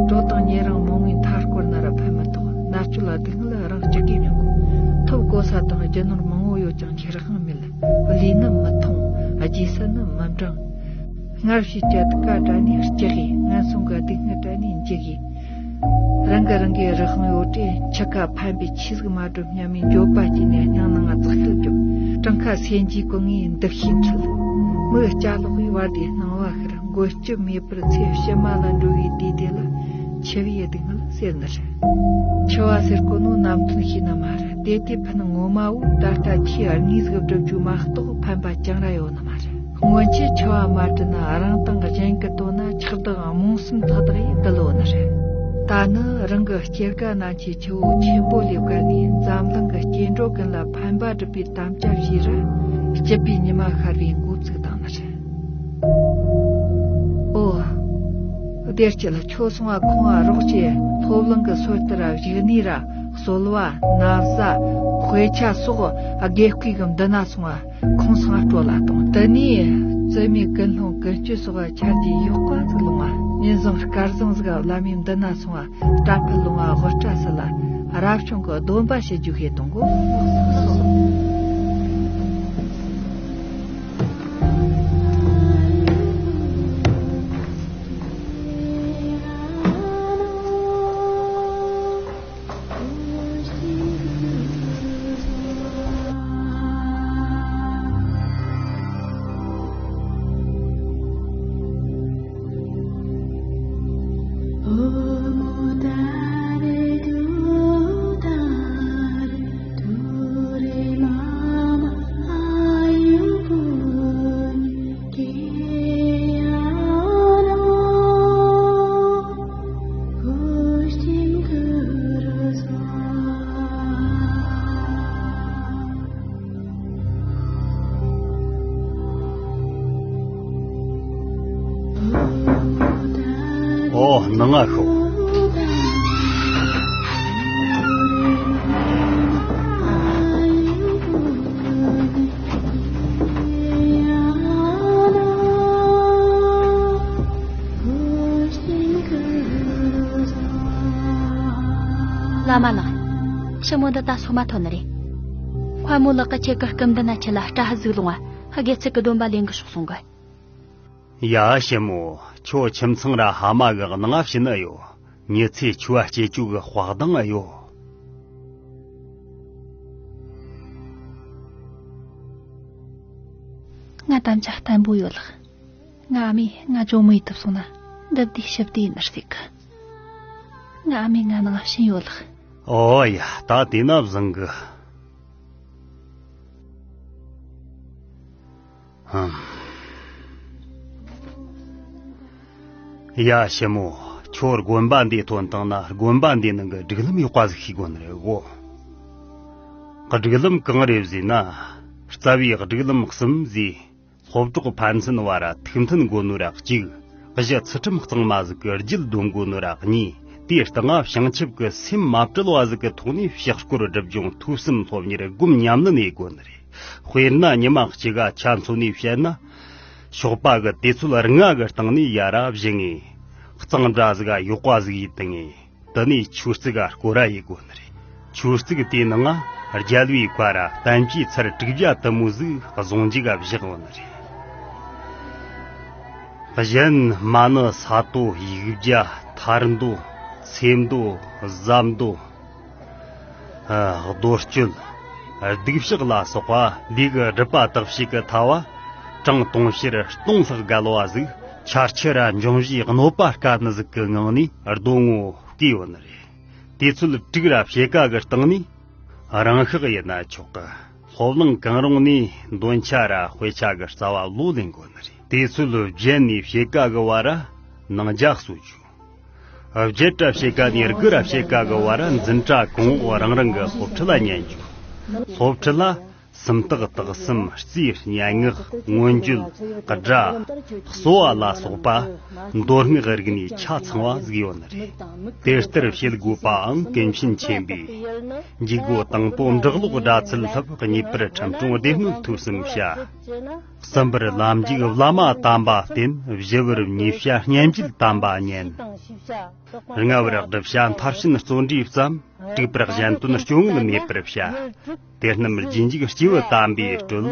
གྲོགས་དང་ཉེ་རིང་མང་བོས་མཐའ་བསྐོར་ན་ར་ཕན་མི་ཐོགས། མནར་གཅོད་ལ་སྡུག་བསྔལ་རང་གཅིག་གིས་མྱོང་དགོས། ཐོབ་གོ་ས་དང་རྒྱུ་ནོར་མང་བོ་ཡོད་ཀྱང་ཁེ་རང་མེད། ལུས་ནི་མི་ཐོང་། རྗེས་སུ་ནི་མི་འབྲང་། སྔར་བྱས་ཀྱི་སྡིག་པ་དྲན་ནས་སྐྱུག་གེ། ངན་སོང་གི་སྡུག་བསྔལ་དྲན་ནས་འཇིགས་གེ། རང་གི་རང་གི་རུ་ཤིང་ཡོད་དུས་འཆི་ཁ་ཕན་པའི་ཆོས་ཟིག་མ་སྒྲུབ་སྙམ་མི་འགྱོད་པ་སྐྱེས་ནས་སྙིང་ནང་ང་ཙག་ཤད་རྒྱོབ། བྲང་ཁ་སེན་གྱིས་གོན་ངེས་འདུ་ཤེས་འཁྲུལ། མིག་སྐྱ་ལོག་པའི་བར་དེ་སྣང་བ་ཤར། མགོ་སྐྱི་མེད་པར་ཚེ་ཕྱི་མ་ལ་འགྲོ་བའི་དུས་དེ་ལ་འཆི་བའི་སྡུག་བསྔལ་ཟེར་ནི་རེད། འཆི་བ་ཟེར་གོ་ནོ་ནམ་ཐོན་ཤེས་ནི་མ་རེད། དེ་དུས་ཕན་ངོ་མ་བོ་ད་ལྟ་ཁྱེད་དངོས་ཟིག་སྒྲུབ་རྒྱུ་མ་གཏོགས་ཕན་པ་ཅང་ར་ཡོད་ནི་མ་རེད། སྔོན་ཆད་འཆི་བ་མ་དྲན་ན་རང་དང་གཞན་གྱི་དོན་ན་ཆགས་སྡང་རྨོངས་གསུམ་ཐག་དག་ཡིས་བསྡུ་ལོ་ནི་རེད། ད་ནི་རང་གི་སྐྱེ་རྒ་ན་འཆིའི་ཆུ་བོ་ཆེན་པོ་ལས་བརྒལ་ནས་འཛམ་གླིང་གི་སྐྱེ་འགྲོ་ཀུན་ལ་ཕན་པ་སྒྲུབ་པའི་དམ་བཅའ་བཞེས་ར། སྐྱིད་པའི་ཉི་མ་ཤར་བའི་འགོ་བཙུགས་བཏང་ནི་རེད། ཨོ། བདེ་སྐྱིད་ཁྱོད་སོང་བ་ཁོང་ང་རོགས་བྱེད། སློབ་གླིང་གི་སོ་ལྟར་བཞུགས་ནས་ར་གསོལ་བ་ན་བཟའ་དཔེ་ཆ་སོགས་དགེ་བསྐོས་གི་མདུན་ན་སོང་བ། ཁོང་སང་སྤྲོ་ལ་གཏོང་། དེ་ནས་བཙུན་མའི་ཀུན་སློང་ཀུན་སྤྱོད་སོགས་ཆ་རྒྱུས་ཡོད་པ་ཟིག་ལོང་བ། ཉིན་བཟང་སྐར་བཟང་ཟིག་བླ་མའི་མདུན་ན་སོང་བ། སྐྲ་ཕུད་ལོང་བ་དབུ་སྐྲ་སིལ་ལ་རབ་བྱུང་གི་སྡོམ་པ་བྱེད་རྒྱུ་ཞིག་གཏོང་གོ། ཨོ། ནང་ང་ཤོག་བླ་མ་ལགས། ཞི་མོ་འདི་ད་སོ་མ་ཐོན་ནི་རེད། ཁོ་མོ་ལགས་ཀྱིས་ཁྱེད་ཀྱི་སྐུ་མདུན་ན་ཁྱེད་ལ་སྐྲ་ཧ་ཟིག་ལོང་བ། དགེ་ཚུལ་གྱི་སྡོམ་པ་ལེན་གི་ཤོག་གསུང་གི། ཡ་ཞི་མོ། ཁྱོད་ཁྱིམ་ཚང་ར་ཕ་མ་གི་སྣང་བ་ཕྱིན་ནི་ཡོད། མྱི་ཚེ་འཆི་བ་སྐྱེལ་རྒྱུ་གི་དཔའ་གདེང་ཡོད། ང་དམ་བཅའ་བརྟན་པོ་ཡོད་ལགས། ང་ཨ་མས་ང་ཇོ་མོ་ཡེ་ཐུབ་སོང་ན་འདི་བདེ་ཞི་བདེ་ཡིན་ནི་ཟེར་གི། ང་ཨ་མས་ང་ནང་བཞིན་ཡོད་ལགས། ཨོ་ཡ། ད་དེ་ན་བཟང་གི། ཧམ། ཡ་ཞི་མོ། ཁྱོད་དགོན་པ་འདིའི་ཐོན་སྟངས་ན་དགོན་པ་འདིའི་ནང་གི་སྒྲིག་ལམ་ཡག་པ་ཟིག་ཤེས་དགོས་ནི་རེད་གོ། སྒྲིག་ལམ་གང་རེད་ཟེར་ན། རྩ་བའི་སྒྲིག་ལམ་གསུམ་ཟེར། སློབ་གྲོགས་ཕན་ཚུན་བར་ཐུགས་མཐུན་དགོས་ནོ་ར་གཅིག། གཞི་ཚུལ་ཁྲིམས་གཙང་མ་ཟིག་གི་རྒྱུད་འདོམས་དགོས་ནོ་ར་གཉིས། དེའི་སྟེང་བྱང་ཆུབ་ཀྱི་སེམས་མ་བྲལ་བ་ཟིག་གི་ཐོག་ནས་ཕྱག་སྐོར་བསྒྲུབ་སྦྱོང་ཐོས་བསམ་སློབ་གཉེར་སྒོམ་ཉམས་ལེན་ཡེད་དགོས་ནི་རེད། དཔེར་ན་ཉི་མ་གཅིག་ག་ཆ་མཚོན་ནས་བཤད་ན། ཞོགས་པ་གི་དུས་ཚོད་ལྔ་གི་སྟེང་ནས་ཡར་ར་བཞེངས་ངེ། གཙང་སྦྲ་ཟིག་ག་ཡག་པ་ཟིག་ཡེད་བཏང་ངེ། དེ་ནས་ཆོས་ཚིགས་ག་སྐོར་ར་ཡེད་དགོས་ནི་རེད། ཆོས་ཚིགས་དེའི་ནང་ང་རྒྱལ་བའི་བཀའ་ར་བསྟན་བཅོས་ཚར་དྲུག་བརྒྱ་དུ་མོ་ཟིག་གཟུངས་འཇུག་ག་བཞག་ཡོད་ནི་རེད། གཞན་མ་ཎི་ས་ཏོ་ཡིག་བརྒྱ་ཐར་མདོ་ཚེ་མདོ་ཟབ་མདོ། ཨ། རྡོ་གཅོད། སྡིག་བཤགས་ལ་སོགས་པ་ལས་གི་སྒྲུབ་པ་དག་བྱེད་ཀྱི་ཐལ་བ། གྲངས་དུང་ཕྱུར་སྟོང་ལྷག་བརྒལ་བ་ཟིག་ཆར་ཆུ་ར་འབྱུང་བཞིའི་གནོད་པ་དཀའ་ནི་ཟིག་གི་ངང་ནས་སྡོད་ངོ་བསྐོས་ཡོད་ནི་རེད། དུས་ཚོད་དྲུག་ར་ཕྱེད་ཀ་གི་སྟེང་ནས་རང་ཤག་ཡིན་ན་ཆོག་གི། སློབ་གླིང་གང་རུང་ནས་འདོན་ཆ་ར་དཔེ་ཆ་གི་རྩ་བ་བློ་ལེན་དགོས་ནི་རེད། དུས་ཚོད་བརྒྱད་ནས་ཕྱེད་ཀ་གི་བར་ར་ནང་ཇ་གསོ་རྒྱུ། བརྒྱད་ར་ཕྱེད་ཀ་ནས་དགུ་ར་ཕྱེད་ཀ་གི་བར་འཛིན་གྲྭ་གོང་འོག་རང་རང་གི་སློབ་ཁྲིད་ལ་ཉན་རྒྱུ། སློབ་ཁྲིད་ལ་སུམ་རྟགས་དག་གསུམ་རྩིས་སྙན་ངག་མངོན་བརྗོད་སྒྲ་གསོ་བ་ལ་སོགས་པ་མདོ་སྔགས་རིག་གནས་ཆ་ཚང་བ་ཟིག་ཡོད་ནི་རེད། དེ་ལྟར་བྱེད་དགོས་པའང་ཀུན་མཁྱེན་ཆེན་པོས། འཇུག་སྒོ་དང་པོ་འབྲི་ཀློག་སྒྲ་ཚུལ་ལྷབ། གཉིས་པར་ཁྲིམས་སྲུང་སྡེ་སྣོད་ཐོས་བསམ་བྱ། གསུམ་པར་ལམ་འཇུག་བླ་མ་དམ་པ་བསྟེན། བཞི་པར་ཉེས་བྱ་སྙན་བརྒྱུད་དམ་པ་ཉན། ལྔ་པར་སྒྲུབ་བྱ་མཐར་ཕྱིན་བརྩོན་འགྲུས་བརྩམ། དྲུག་པར་གཞན་དོན་སྐྱོ་ངལ་མེད་པར་བྱ། དེ་རྣམས་རྗེས་འཇུག་སྐྱེས་བུ་དམ་པས་སྤྲོད།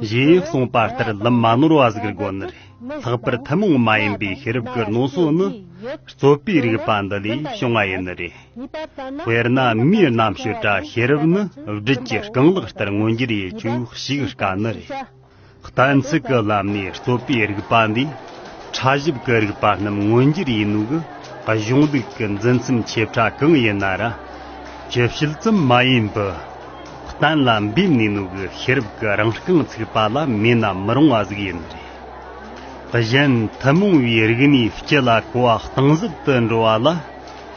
ཞེས་གསུངས་པ་ལྟར་ལམ་མ་ནོར་བ་ཟིག་དགོས་ནི་རེད། ལྷག་པར་ཐུན་མོང་མ་ཡིན་པའི་ཤེས་རབ་ཀྱི་རྣོ་སོ་ནི། རྩོད་པའི་རིག་པ་འདི་ལས་བྱུང་བ་ཡིན་ནི་རེད། དཔེར་ན་མིའི་རྣམ་དཔྱོད་ར་ཤེས་རབ་ནི་སྦྲུལ་གྱི་རྐང་ལག་ལྟར་མངོན་གྱུར་ཡེད་རྒྱུ་ཞིག་དཀའ་ནི་རེད། གཏན་ཚིགས་ཀྱི་ལམ་ནས་རྩོད་པའི་རིག་པ་འདིས་ཕྲ་ཞིབ་ཀྱི་རིག་པ་རྣམས་མངོན་གྱུར་ཡིན་ནོ་གི་གཞུང་ལུགས་ཀྱི་འཛིན་མཚམས་ཆེ་ཕྲ་གང་ཡིན་ན་ར། ཇི་བཤད་ཙམ་མ་ཡིན་པར་གཏན་ལ་འབེབས་ནུས་ནོ་གི་ཤེས་རབ་ཀྱི་རང་རྐང་ཚུགས་པ་ལ་མེད་ན་མི་རུང་བ་ཟིག་ཡིན་ནི་རེད། གཞན་ཐུན་མོང་བའི་རིག་གནས་སྤྱི་ལ་གོ་བ་གཏིང་ཟབ་ཏུ་འགྲོ་བ་ལ་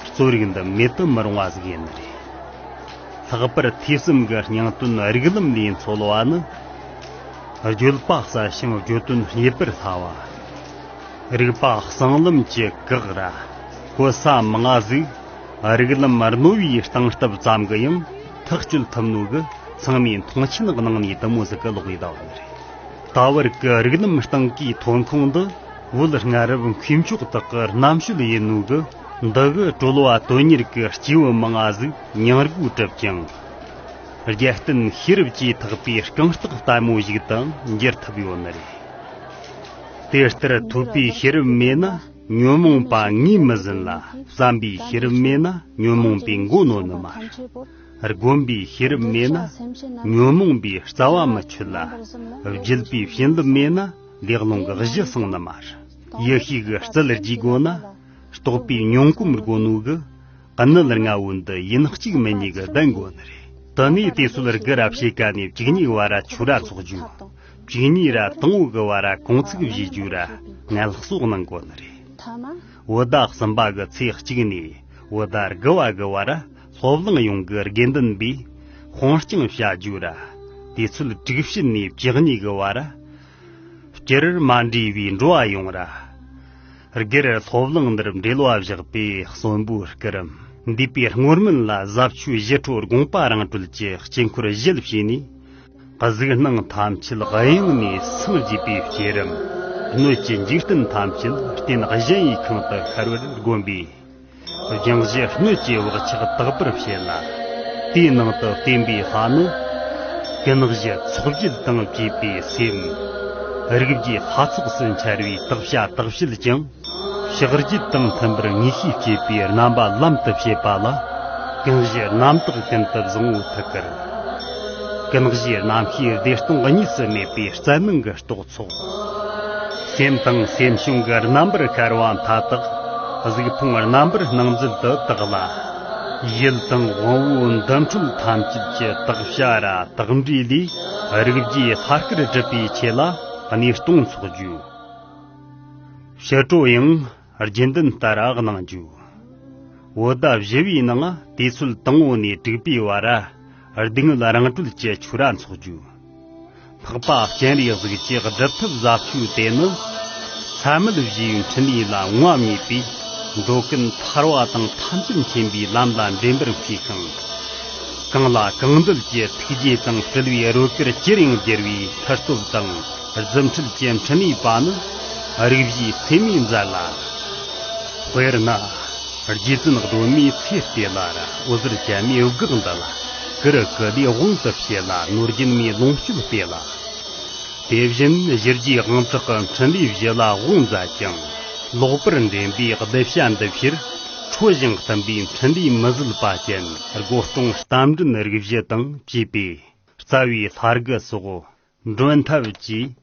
རྩོད་རིག་འདི་མེད་དུ་མི་རུང་བ་ཟིག་ཡིན་ནི་རེད། ལྷག་པར་ཐོས་བསམ་གྱི་སྙིང་དོན་རིགས་ལམ་ལས་འཚོལ་བ་ནི། བརྗོད་པ་གསལ་ཞིང་བརྗོད་དོན་རྙེད་པར་སླ་བ། རིག་པ་གསང་ལམ་གྱི་གེགས་ར། གོ་ས་མང་ང་ཟིག་རིགས་ལམ་རྣོ་བའི་སྟེང་སྟབས་ཙམ་གྱིས་ཡང་ཐག་གཅོད་ཐུབ་ནོ་གི་ཚང་མས་མཐོང་ཆེན་གནང་ནས་དུ་མོ་ཟིག་གི་ལོག་ཡི་ད་བ་ནི་རེད། ད་བར་གྱི་རིགས་ལམ་སྟེང་གི་ཐོན་ཁུངས་འདི་བོད་སྔ་རབས་མཁས་མཆོག་དག་གི་རྣམ་དཔྱོད་ཡིན་ནོ་གི། འདི་གི་གྲོལ་བ་དོན་གཉེར་གྱི་སྐྱེས་བུ་མང་ང་ཟིག་སྙིང་རྒོད་གྲུབ་ཀྱང་། རྒྱལ་བསྟན་ཤེས་རབ་ཀྱིས་ཐེག་པའི་རྐང་སྟེགས་ལྟ་མོ་ཞིག་ཏུ་འགྱུར་ཐུབ་ཡོད་ནི་རེད། དེ་ལྟར་ཐོས་པའི་ཤེས་རབ་མེད་ན་ཉོན་མོངས་པ་ངོས་མི་ཟིན་ལ། བསམ་པའི་ཤེས་རབ་མེད་ན་ཉོན་མོངས་པའི་མགོ་ནོན་ནི་མ་རེད། སྒོམ་པའི་ཤེས་རབ་མེད་ན་ཉོན་མོངས་པའི་རྩ་བ་མི་ཆོད་ལ། བརྒྱུད་པའི་བྱིན་རླབས་མེད་ན་ལེགས་སློང་གི་གཞི་སྲུང་ནི་མ་རེད། ཡེ་ཤེས་ཀྱི་རྩལ་རྒྱས་དགོས་ན། རྟོགས་པའི་སྙོམས་གོམས་དགོས་ནོ་གི། གནད་ལྔ་བོ་འདི་ཡིན་གཅིག་མིན་གཉིས་ཀྱི་ལྡན་དགོས་ནི་རེད། དེ་ནས་དེ་ཚོ་ལ་དགུ་ར་ཕྱེད་ཀ་ནས་བཅུ་གཉིས་བར་ར་ཆོས་ར་ཚོགས་རྒྱུ། བཅུ་གཉིས་ར་དང་བོ་གི་བར་ར་གུང་ཚིགས་བཞེས་རྒྱུ་ར་ངལ་གསོ་གནང་དགོས་ནི་རེད། བོད་ཟླ་གསུམ་པ་གི་ཚེས་གཅིག་ནས་བོད་ཟླ་དགུ་བ་གི་བར་ར་སློབ་གླིང་ཡོངས་ཀྱི་དགེ་འདུན་པས་དཔང་རྐྱང་བྱ་རྒྱུ་ར། དུས་ཚོད་དྲུག་ཕྱེད་ནས་བཅུ་གཉིས་གི་བར་ར། སྤྱིར་མ་འདྲེས་པའི་འགྲོ་བ་ཡོང་ར། སྒེར་སློབ་གླིང་འདིར་འབྲེལ་བ་བཞག་པའི་གསོན་པོའི་སྐུ་རིམ། འདས་པའི་སྔོན་སྨོན་ལ་ཟབ་ཆོས་ཞི་ཁྲོ་དགོངས་པ་རང་གྲོལ་གྱི་དཀྱིལ་འཁོར་བཞེས་ཕྱིས་ནས། གཟུགས་སྣང་ཐམས་ཅད་གཡེང་ནས་སངས་རྒྱས་པའི་བསྐྱེད་རིམ། སྣོད་ཀྱི་འཇིག་རྟེན་ཐམས་ཅད་རྟེན་གཞན་ཡི་ཁང་དུ་ཤར་བར་བསྒོམ་པས། སྦྱང་གཞི་སྣོད་ཀྱི་བག་ཆགས་དག་པར་བྱེད་ལ། དེའི་ནང་དུ་བརྟེན་པའི་ལྷ་ནི། ཀུན་གཞི་ཚོགས་བརྒྱད་དང་བཅས་པའི་སེམས། རིགས་བརྒྱའི་ལྷ་ཚོགས་སུ་འཆར་བའི་དག་བྱ་དག་བྱེད་ཀྱང་། ཕྱག་རྒྱུད་དང་མཐུན་པར་ངེས་ཤེས་བསྐྱེད་པའི་རྣམ་པ་ལམ་དུ་བྱེད་པ་ལ། ཀུན་གཞི་རྣམ་དག་ཀུན་ཏུ་བཟང་བོ་ཐུགས་ཀར། ཀུན་གཞི་རྣམ་ཤེས་བདེ་སྟོང་གཉིས་སུ་མེད་པའི་རྩལ་ནང་གི་རྟོག་ཚོགས། སེམས་དང་སེམས་བྱུང་གི་རྣམ་པར་ཤར་བ་མཐའ་དག། གཟུགས་ཕུང་རྣམ་པར་སྣང་མཛད་དུ་བཏགས་ལ། ཡུལ་དང་དབང་པོའི་འདུ་འཕྲོད་ཐམས་ཅད་ཀྱི་དག་བྱ་ར་དག་འབྲས་ལས། རིགས་བརྒྱའི་ལྷ་སྐལ་གྲུབ་པའི་ཆེད་ལ་གནས་སྟོང་ཚོགས་རྒྱུ། ཕྱི་དྲོ་ཡང་རྒྱུན་ལྡན་ལྟར་གནང་རྒྱུ། བོད་ཟླ་བཞི་བའི་ནང་དུས་ཚོད་དང་པོ་ནས་དྲུག་པའི་བར་སྡུག་བསྔལ་རང་གྲོལ་གྱི་ཆོས་ར་འཚོགས་རྒྱུ། འཕགས་པ་སྤྱན་རས་གཟིགས་ཀྱི་སྒྲུབ་ཐབས་ཟབ་ཆོས་དེ་ནི། ས་མེད་བཞིའི་འཕྲིན་ལས་ལ་ངོ་བ་མྱེད་པའི་འགྲོ་ཀུན་ཐར་བ་དང་ཐམས་ཅད་མཁྱེན་པའི་ལམ་ལ་འདྲེན་པར་མཁས་ཤིང་། གང་ལ་གང་འདུལ་གྱི་ཐུགས་རྗེ་དང་སྤྲུལ་པའི་རོལ་གར་ཅི་རིང་བསྒྱུར་བའི་མཐུ་སྟོབས་དང་རྫུ་འཕྲུལ་གྱི་འཕྲིན་ལས་པ་ནི་རིགས་བཞིའི་སེམས་མའི་མཛད་ལ། དཔེར་ན། རྗེ་བཙུན་སྒྲོལ་མའི་ཚེ་སྟེ་ལ་ར། འོད་ཟེར་ཅན་མའི་འགག་འདི་ལ། ཀུ་རུ་ཀུ་ལའི་དབང་དུ་བྱེད་ལ། ནོར་རྒྱུན་མའི་ལོངས་སྤྱོད་སྟེ་ལ། དེ་བཞིན་གཞི་རྒྱས་དབང་དྲག་གི་འཕྲིན་ལས་བཞི་ལ་དབང་མཛད་ཅིང་། ལོག་པར་འདྲེན་པའི་གདུལ་བྱ་འདུལ་ཕྱིར། འཕྲོ་ཞིང་གཏུམ་པའི་འཕྲིན་ལས་མི་བཟོད་པ་ཅན། སྒོ་སྲུང་རྟ་མགྲིན་རིགས་བཞི་དང་བཅས་པའི་རྩ་བའི་ལྷ་དགུ་སོགས། མགྲོན་ཐབས་ཀྱིས་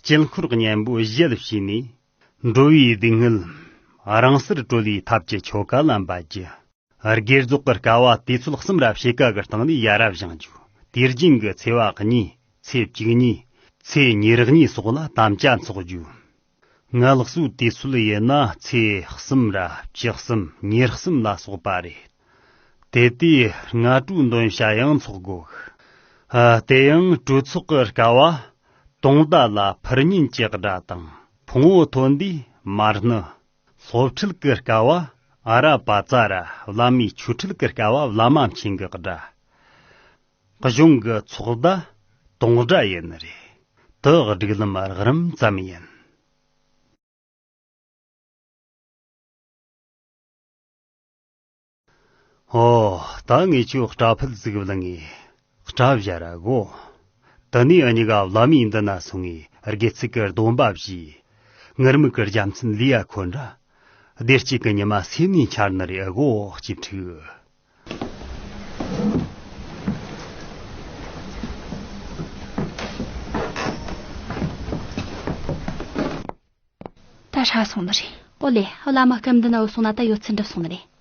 དཀྱིལ་འཁོར་གཉན་པོ་བཞད་བྱས་ནས། འགྲོ་བའི་སྡུག་བསྔལ་རང་སར་གྲོལ་བའི་ཐབས་ཀྱི་ཆོ་ག་ལ་འབད་རྒྱུ། དགེ་རྫོགས་ཀྱི་དཀའ་བ་དུས་ཚོད་གསུམ་ར་ཕྱེད་ཀ་གི་སྟེང་ནས་ཡ་རབས་བཞེངས་རྒྱུ། དུས་རྒྱུན་གྱི་ཚེས་པ་གཉིས། ཚེས་བཅུ་གཉིས། ཚེས་ཉེར་གཉིས་སོགས་ལ་དམ་བཅའ་འཚོགས་རྒྱུ། ངལ་གསོའི་དུས་ཚོད་ཡིན་ན་ཚེས་གསུམ་ར་བཅུ་གསུམ་ཉེར་གསུམ་ལ་སོགས་པ་རེད། དེ་དུས་སྔ་དྲོའི་འདོན་བྱ་ཡང་འཚོགས་དགོས། ཨ། དེ་ཡང་གྲོས་ཚོགས་ཀྱི་དཀའ་བ། དུང་ཟླ་ལ་ཕུར་གཉིས་ཀྱི་སྒྲ་དང་། ཕུང་བོ་ཐོན་དུས་མར་སྣུ། སློབ་ཁྲིད་ཀྱི་དཀའ་བ་ཨ་ར་པ་ཙ་ར། བླ་མའི་ཆོས་ཁྲིད་ཀྱི་དཀའ་བ་བླ་མ་མཁྱེན་གྱི་སྒྲ། གཞུང་གི་ཚོགས་བརྡ་དུང་སྒྲ་ཡིན་ནི་རེད། དེ་སྒྲིག་ལམ་རགས་རིམ་ཙམ་ཡིན། ཨོ། ད་ངས་ཁྱོད་སྐྲ་ཕུད་ཟིག་བླངས་ངས་སྐྲ་བཞར་ར་གོ། དེ་ནས་འུ་གཉིས་ཀ་བླ་མའི་མདུན་ན་སོང་ངས་དགེ་ཚུལ་གྱི་སྡོམ་པ་བཞེས། ངུར་སྨྲིག་གི་རྒྱལ་མཚན་ལི་ཡ་ཁོ་འདྲ། བདེ་སྐྱིད་ཀྱི་ཉི་མ་སེམས་ནས་འཆར་ནི་རེད་གོ། གཅེས་ཕྲུག་ད་ཧྲ་སོང་ནི་རེད། ཨོ་ལེ། ཨོ་བླ་མ་སྐབས་འདི་ན་འོ་སོང་ན་ད་ཡོད་ཚད་འགྲུབ་སོང་ནི་རེད།